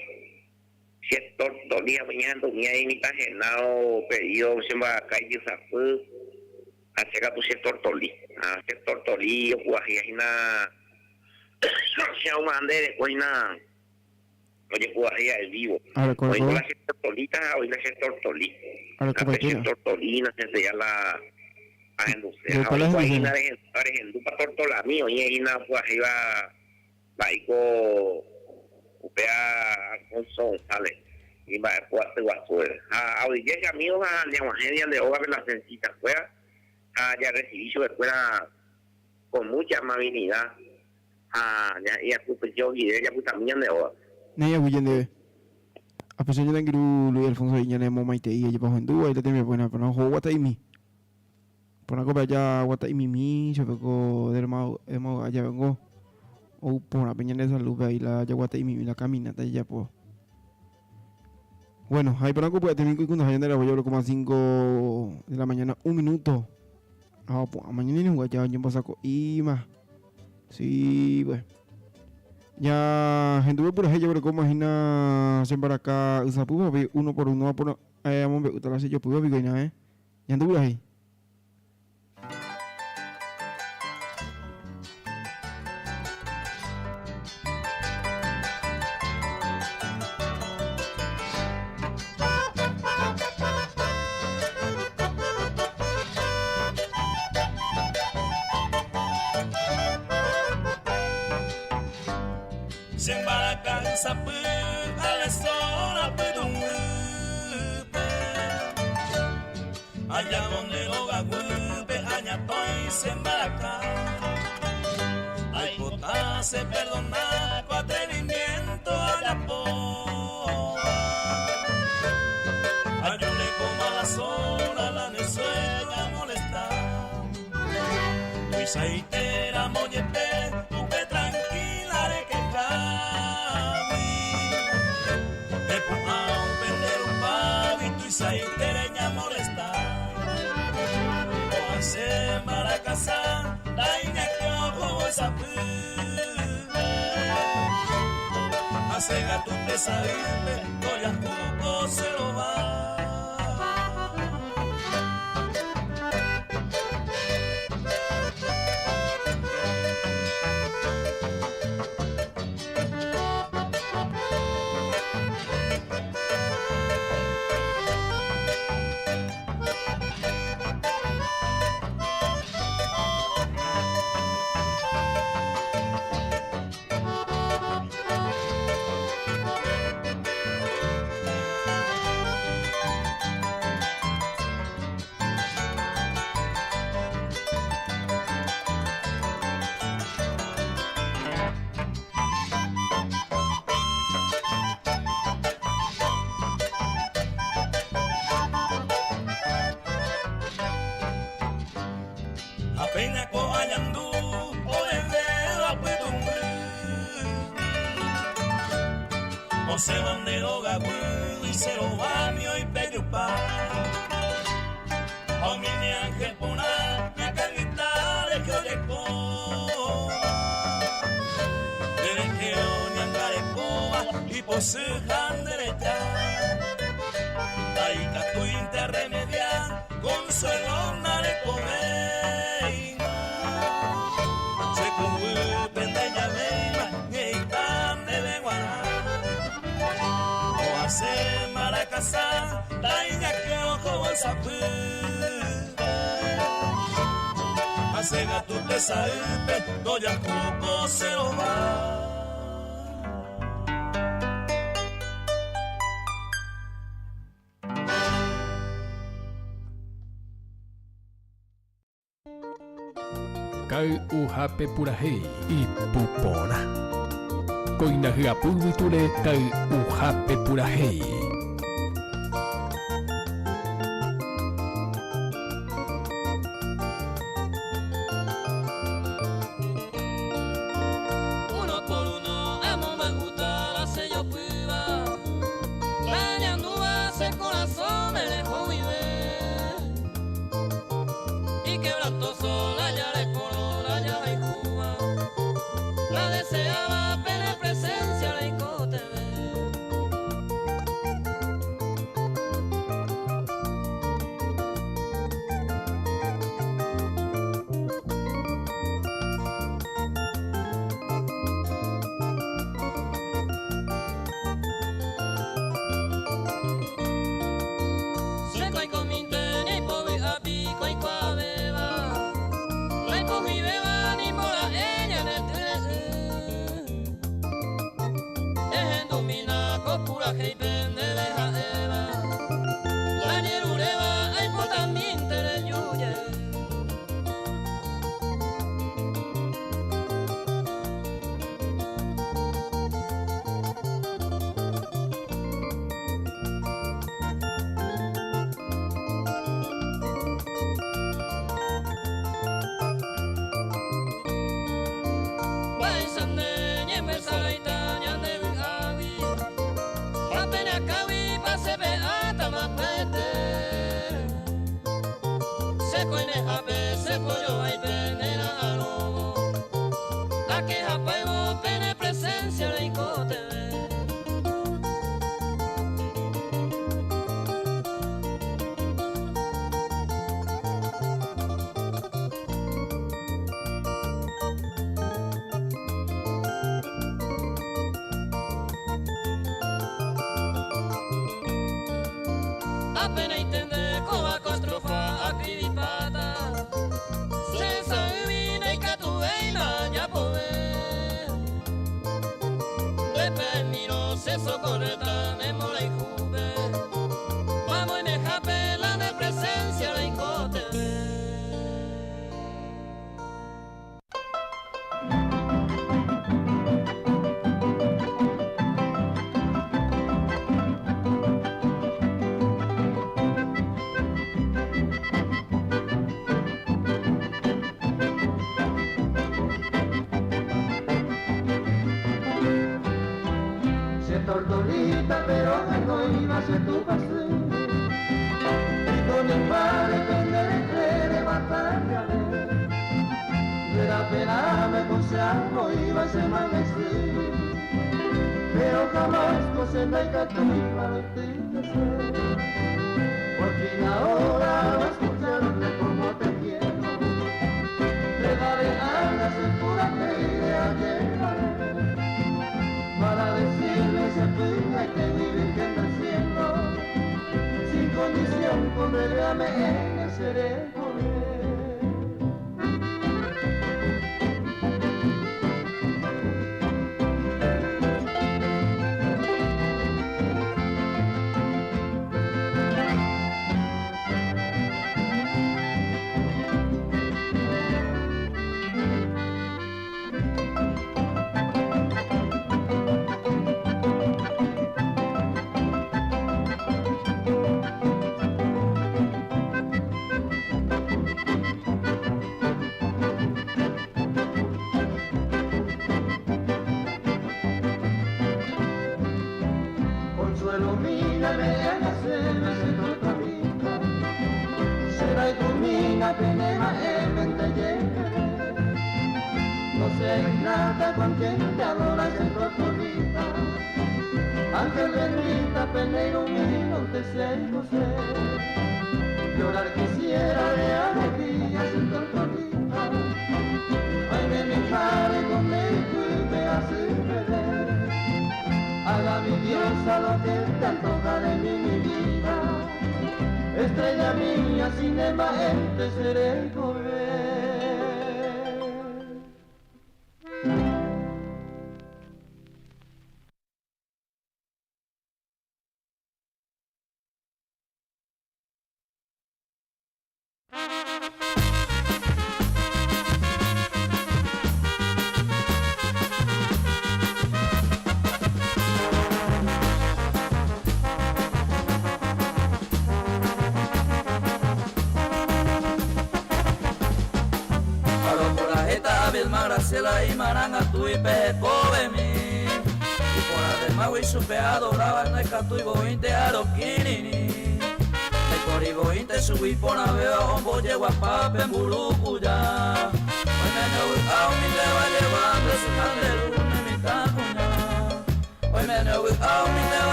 Che tortoli ha ñahendumi aĩ mitã Genaro pedido che mba'aka ijysapy ha che katu che tortoli. Ha che tortoli opu'ahíva hína che auma nde reko hína ojepu'ahíva el vivo. Oĩko la che tortolita ha oĩ la che tortoli. Ha pe che tortoli hína che sería la ahenduse. Ha oĩko aĩ hína rehendúpa tortolami oĩ hína opu'ahíva Mba'éiko upéva Alfonso González imba'epu aty guasúre. Ha aoije che amigo ha ñaguahẽ ñande rógape la censita kuéra ha jarrecibi chupekuéra con mucha amabilidad ha jahupyty rire japytami ñande rógape. Néi aguyje ndéve. Apecha ñane angirũ Luis Alfonso he'i ñane momaitei ajepa ohendúva ila tembiapo porã oho guata'imi. Porã ko pe aja aguata'imimi chupe ko derma jave ou porã pe ñande salud pe ahí la jaguata'imimi la caminata jajapo. Bueno, ha iporã ko py'atemi ko ikundaha ñande ravo jaguereko 5 de la mañana un minuto. Ha opu'ã mañana ni huga ya oñembosako'íma. Sí, pues. Ya henduve purahéi jaguereko hína che mbaraka ysapýva uno por uno amombe'úta la che jopýva piko hína, eh. Ñande purahéi. Che mbaraka ysapy alesóra pytũmbýpe. Allá donde rogaguýpe añatõi che mbaraka. Aipota che perdona ko atrevimiento ajapóva. Ajureko mala zona la ne sueña molesta. Tuichaite ramo jepe upe tranquila rekehágui. Epu'ã upe nde rupágui tuichaite reñamolesta. Ko'ã che marakasa ndaiñakã oho ysapy. Hasẽ katu tesaýpe ndojahu ko che rova. Ha péina ko añandu ovevéva pytũmby. Osẽva nde rogaguýgui che rovami oipejupa. Ha umi ne ángel porã ñakãngyta rehe ojeko. Nde rehe oñangarekóva ipochy ha nde reja. Ndaikatúinte arremedia consuelo ndarekovéima. Che kũguýpe ndajavéima ñe'ẽita ndéve g̃uarã. Ohase marakasa ndaiñakẽ oho ysapýpe. Hasẽ katu tesaýpe ndojahu ko che rova. Kay'uhápe purahéi ipu porã. Kóina hyapu yvytúre kay'uhápe purahéi. Uno por uno amombe'úta la che jopýva, la añandúva che korasõme reho guive. Iquebrantoso la jarekórõ la jahayhúva, la deseáva pene presencia reikotevẽ.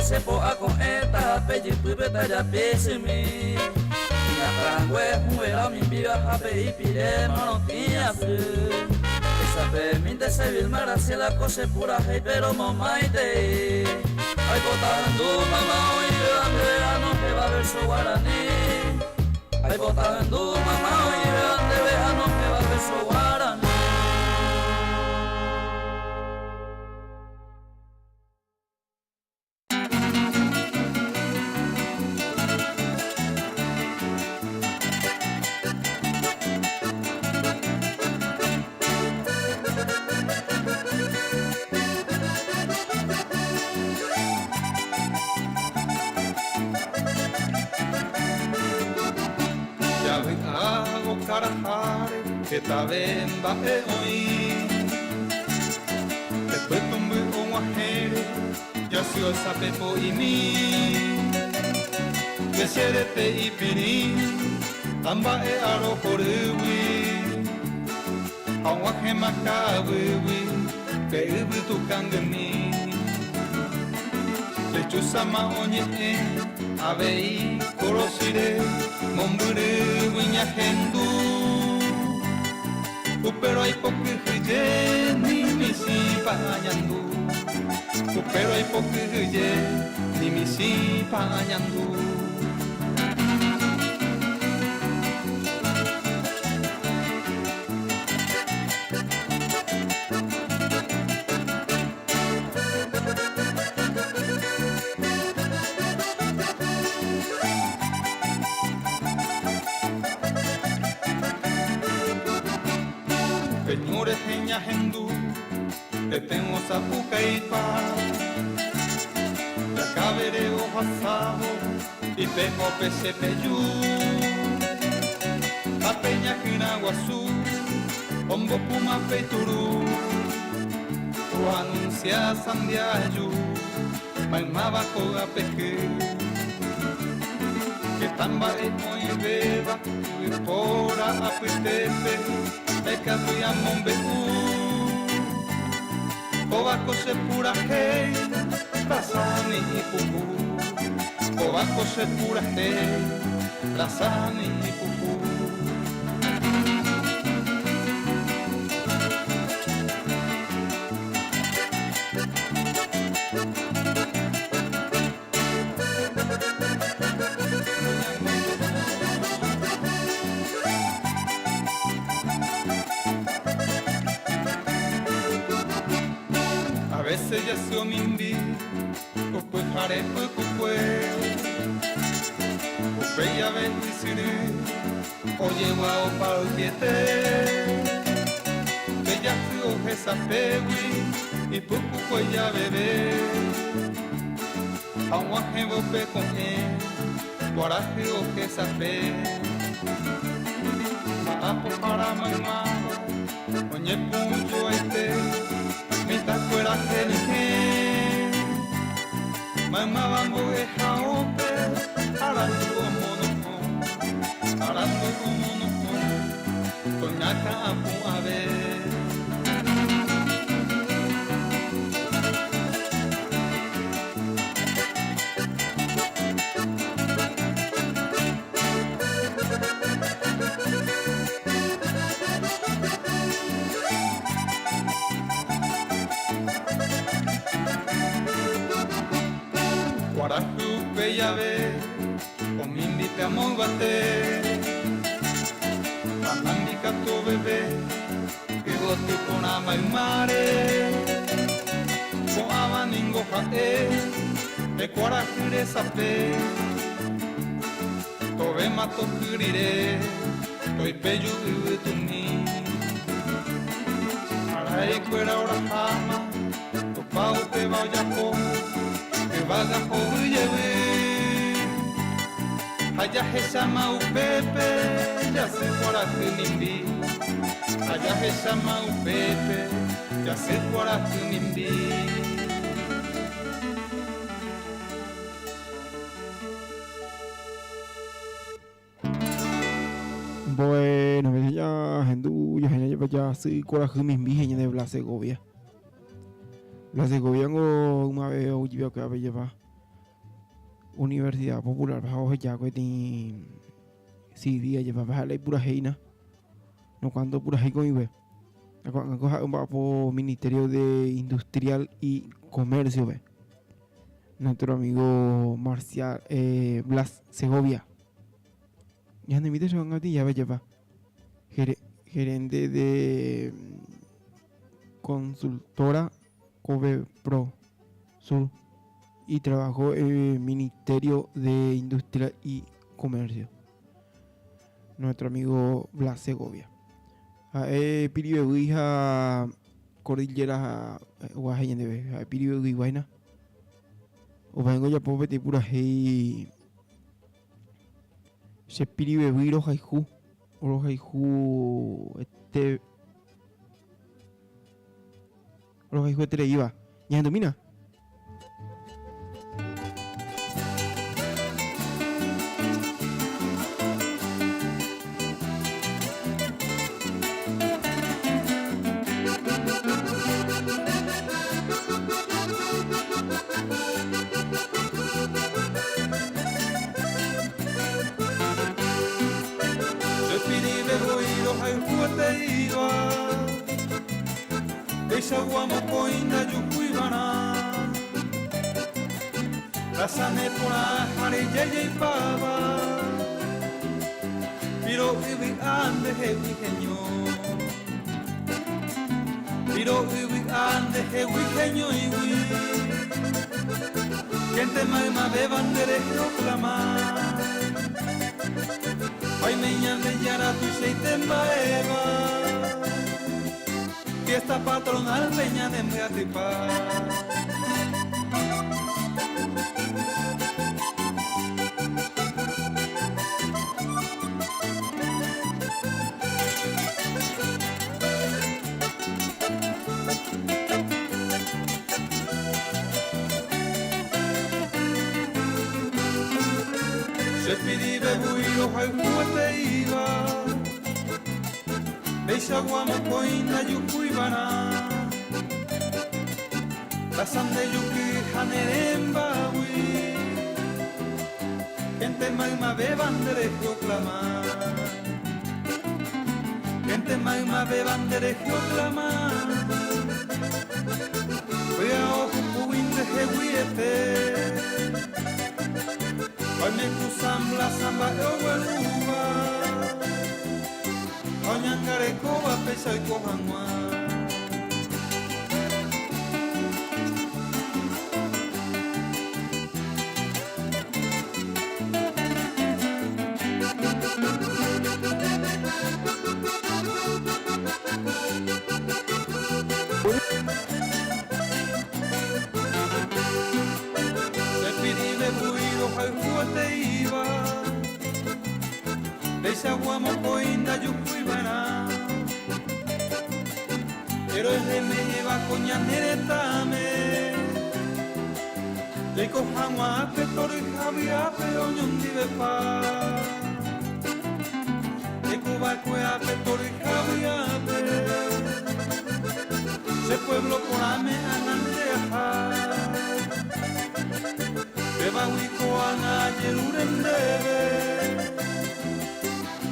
Se po a con esta pe ijypýpe tajapi chymi. Iñakãrangue hũvera omimbíva ha pe ipire morotĩ asy. Echapemínte che Vilma Graciela ko che purahéi péro momaitei. Aipota hendu mama oĩvéva ndéve anohẽva verso guarani. Aipota hendu mama oĩvéva ndéve anohẽva verso guarani. Javy'a okaraháre hetave mba'e oĩ. Pe pytũmby og̃uahẽre jasy oisapepo'imi. Che che rete ipirĩ ha mba'e arohorýgui. Ha og̃uahẽma ka'aguýgui pe yvytu kangymi. Lechúsama oñe'ẽ avei korochire mombyrýgui ñahendu. Upérõ aipokyhyje ni michĩpa añandu. Upérõ aipokyhyje ni michĩpa añandu. Pe ñu rehe ñahendu peteĩ osapukaipa, Jakavere ohasávo ipeho pe che peju, ha pe ñakyrã guasu ombopúma pe ituru, oanunsia sandiaju maymáva kógape hy. Heta mba'e oĩvéva yvypóra apytépe ndaikatúi amombe'u. Kóva ko che purahéi rasani ipuku. Kóva ko che purahéi rasani ipuku. A veces jasy omimbi ko pyhare pypukue, upéi jave ysyry ojegua oparupiete. Pe jasy ohesapégui ipypukue javeve. Ha og̃uahẽvo pe ko'ẽ kuarahy ohesape. Mba'apohára maymáva oñepyrũ joaite mitãkuéra henyhẽ. Maymáva mbo'ehaópe arandu omono'õ, arandu omono'õ, toñakã'apu'ãve. Kuarahy upe jave omimbi pe amo yvate, panambi katu oveve Yvoty porã maymáre, ko'ãva ningo ha'e pe kuarahy resape. Tovéma toky rire, toipeju yvytumi. Arai kuéra oraháma, Tupã upéva ojapo, yvága hovy jevy. Ha jahecháma upépe jasy kuarahy mimbi. Ha jahecháma upépe jasy kuarahy mimbi. Bueno, ya hendu ya ya jasy kuarahy mimbi he'i ñande Blas Segovia. Blas Segovia ngo ymave ojive oke avei jeva. Universidad Popular ha oheja peteĩ CD ajépa ha'e la ipurahéina no cuando purahéi ko'ĩve. Ha ko'ág̃a ko ha'e omba'apo Ministerio de Industrial y Comercio-pe. Nuestro amigo Marcial eh, Blas Segovia. Ñanemíta che jave jepa. Gerente de consultora Covepro Sur y trabajó en el Ministerio de Industria y Comercio. Nuestro amigo Blas Segovia. Ha'e Piribebuy ha Cordillera guaje ñandéve. Ha'e Piribebuy guáina. Upévango ojapo peteĩ purahéi che Piribebuy rohayhu. Rohayhu ete Rohayhuetereíva. Ñahendumína. Che pirive voi rohayhuetereíva. Peichagua mokõi ndajuhuivarã. Rasa ne porã ha rejajaipáva. Piro'y vy'a ndehegui heñói. Piro'y vy'a ndehegui heñóigui. Gente maymavéva nderehe oclama. Oime Ñandejára tuichaite mba'éva. Fiesta patronal pe ñanembyatypa. Che pirive voi rohayhueteíva. Peichagua mokõi ndajuhuivarã. Rasa nde juky ha ne rembágui. Gente maymavéva nderehe oclama. Gente maymavéva nderehe oclama. Vy'a ohupúgui ndeheguiete. Oime ku San Blas ha mba'e oguerúva. Ha oñangarekóva péicha oiko hag̃ua. Che pirive voi rohayhueteíva. Peichagua mokõi ndajuhuiva'erã. Péro eheme'ẽva ko ñane retãme. Jaiko hag̃ua pe tory ha vy'ápe oñondivepa. Jaiko va'ekue ápe tory ha vy'ápe. Che pueblo porãme ág̃ante aha. Pévagui ko'ág̃a ajerure ndéve,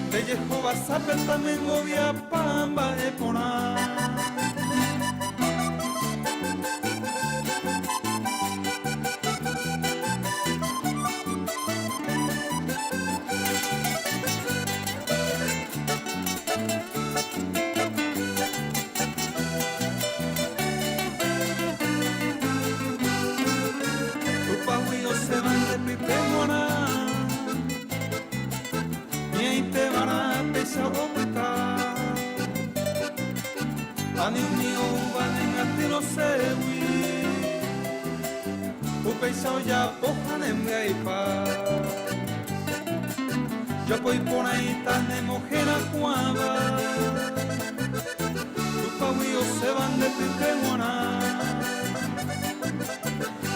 nde jehovasápe tamengoviapa mba'e porã. Tupãgui osẽva nde pype g̃uarã, ñe'ẽitevarã péicha opyta. Ani umi oúva ne myatyrõségui, upéicha ojapo ha ne mbyaipa. Jopói porãita ne moherakuãva. Tupãgui osẽva nde pype g̃uarã.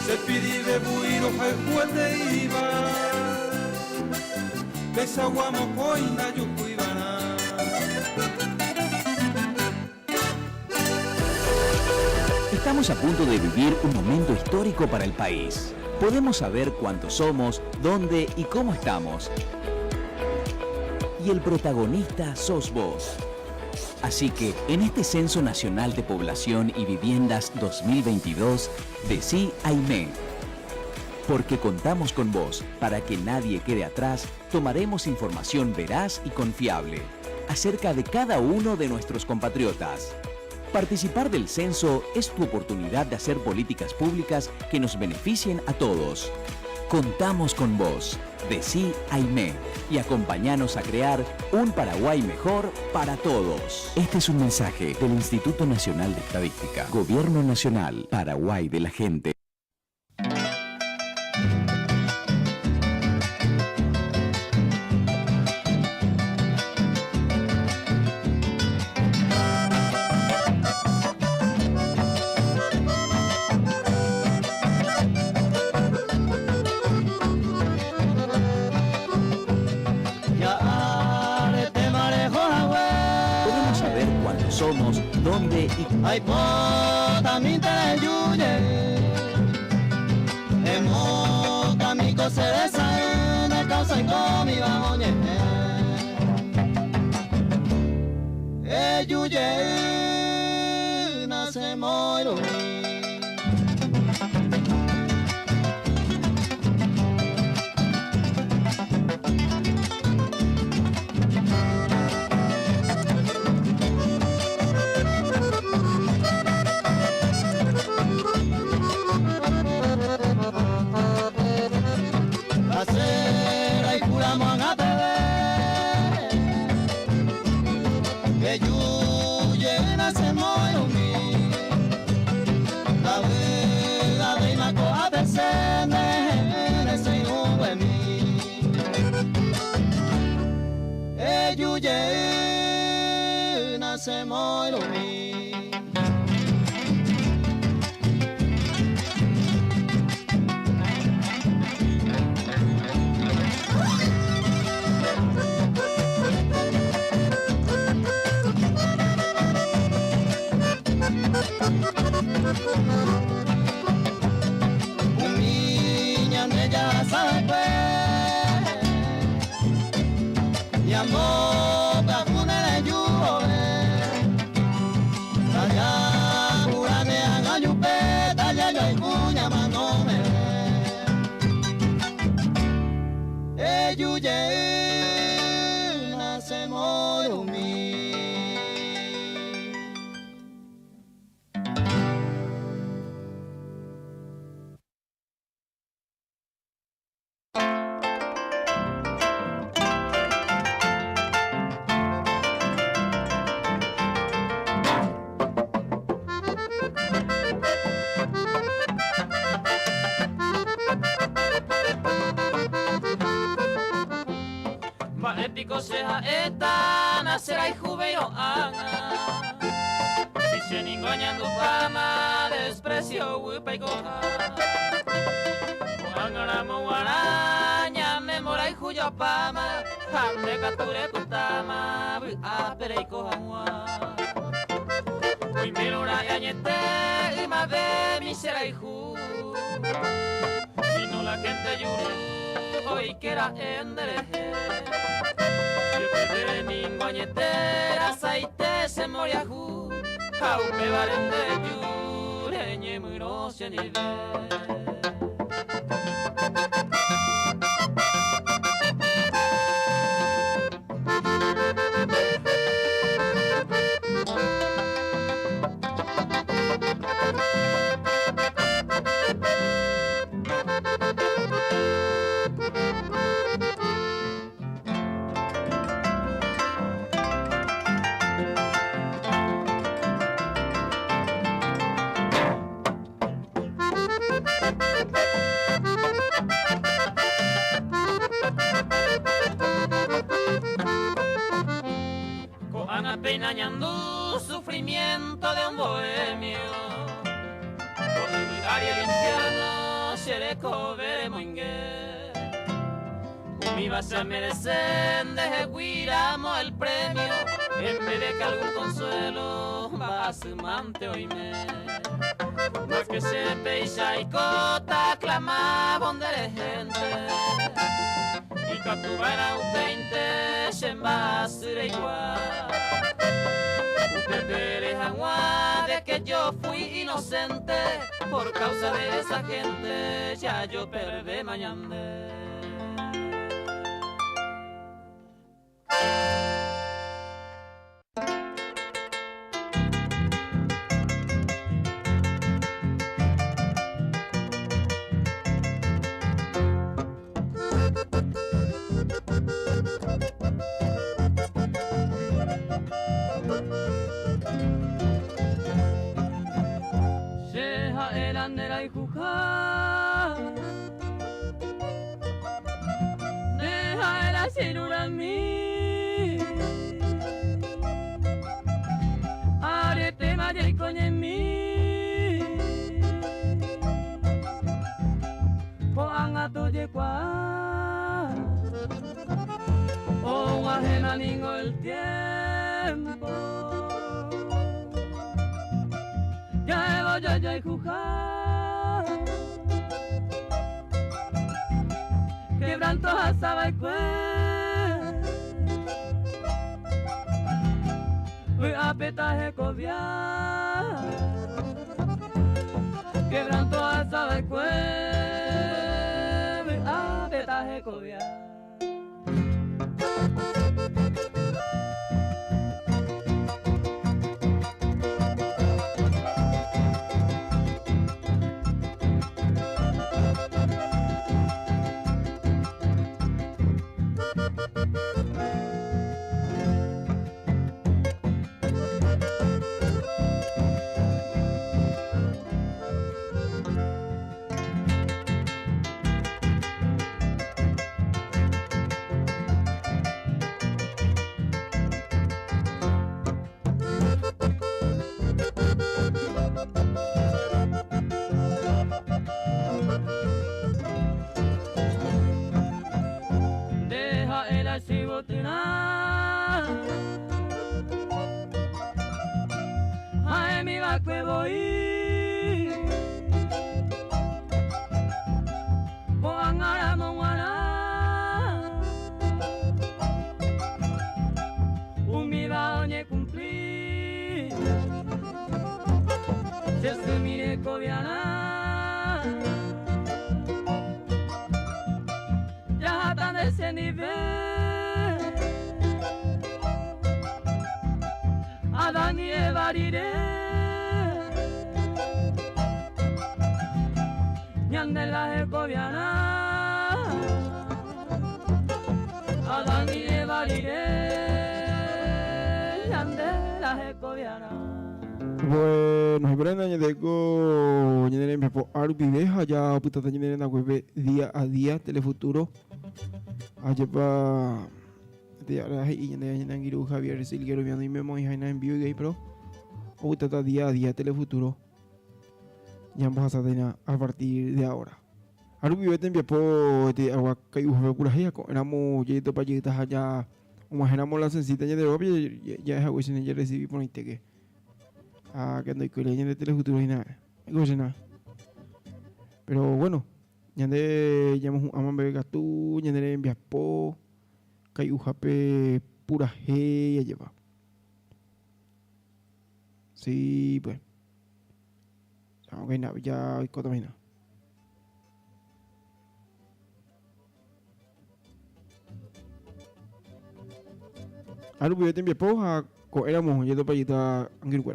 Che pirive voi rohayhueteíva. Peichagua mokõi ndajuhuivarã. Estamos a punto de vivir un momento histórico para el país. Podemos saber cuántos somos, dónde y cómo estamos. Y el protagonista sos vos. Así que en este Censo Nacional de Población y Viviendas 2022, decí AIME. Porque contamos con vos, para que nadie quede atrás, tomaremos información veraz y confiable acerca de cada uno de nuestros compatriotas. Participar del censo es tu oportunidad de hacer políticas públicas que nos beneficien a todos. Contamos con vos. Decí Aimé y acompañanos a crear un Paraguay mejor para todos. Este es un mensaje del Instituto Nacional de Estadística, Gobierno Nacional, Paraguay de la Gente. Podemos saber cuántos somos, dónde y... Mba'e piko che ha'éta nacherayhuvéirõ ág̃a. Si che ningo añandupáma desprecio guýpe aikoha. Ko'ág̃a ramo g̃uarã ñanemborayhu jopáma ha nde katu repytáma vy'ápe reiko hag̃ua. Oimérõ ra'e añete ymavémi cherayhu. Sino la gente juru oike ra'e nderehe. Jepevére ningo añete rasaite che mboriahu ha upévare nde ju reñemyrõ che ndive. Ko'ág̃a péina añandu sufrimiento de un bohemio Ko yvy ári el infierno che rekove remoinge Umíva che amerece ndehegui ramo el premio. En vez de que algún consuelo mba'asymante oime. Ma que che péicha aikóta aclamávo nderehénte. Ikatuva'erã upéinte che mba'asy reikuaa. Upépe ere hag̃ua de que yo fui inocente por causa de esa gente ya yo perdéma ñande. Che ha'e la nde rayhuha. Nde ha'e la che irũrami. Aretéma jaiko ñemi. Ko'ág̃a tojekuaa. Og̃uahẽma ningo el tiempo. Ja'évo jajayhuha. Quebranto ohasava'ekue. Vy'ápe tahekovia. Quebranto ohasava'ekue. Vy'ápe tahekovia. Nde ha'e la che yvotyrã. Ha'émi va'ekue voi. Ko'ág̃a ramo g̃uarã. Umíva oñekumpli. Che symi rekoviarã. Jaháta nde chendive. Adán y Eva rire. Ñande la hekoviarã. Adán y Eva rire. Ñande la hekoviarã. Bueno, Brenda, ñandeko ñane rembiapo árupive ha ja opytáta ñane rendaguépe día a día Telefuturo. Ajépa Te'arã he'i ñande ñane angirũ Javier Silguero ñane oimemoĩháina en vivo igei pero opytáta día a día Telefuturo ñambohasáta a partir de ahora. Arupive tembiapo te'agua kai'uhápe purahéi ha ko'ẽramo jajetopa jeytaha ja og̃uahẽramo la censita ñande rógape ja'e haguéicha ñande porãitéke. Ha que ndoikói ñande Telefuturo hína aikoséna. Pero bueno, ñande ñamohu'ãma mba'e katu ñane rembiapo kai'uhápe purahéi ajépa. Sí, pues. Ya, ya oikótama hína. Arupive tembiapo ha ko'ẽramo jetopa jeyta angirũkuéra.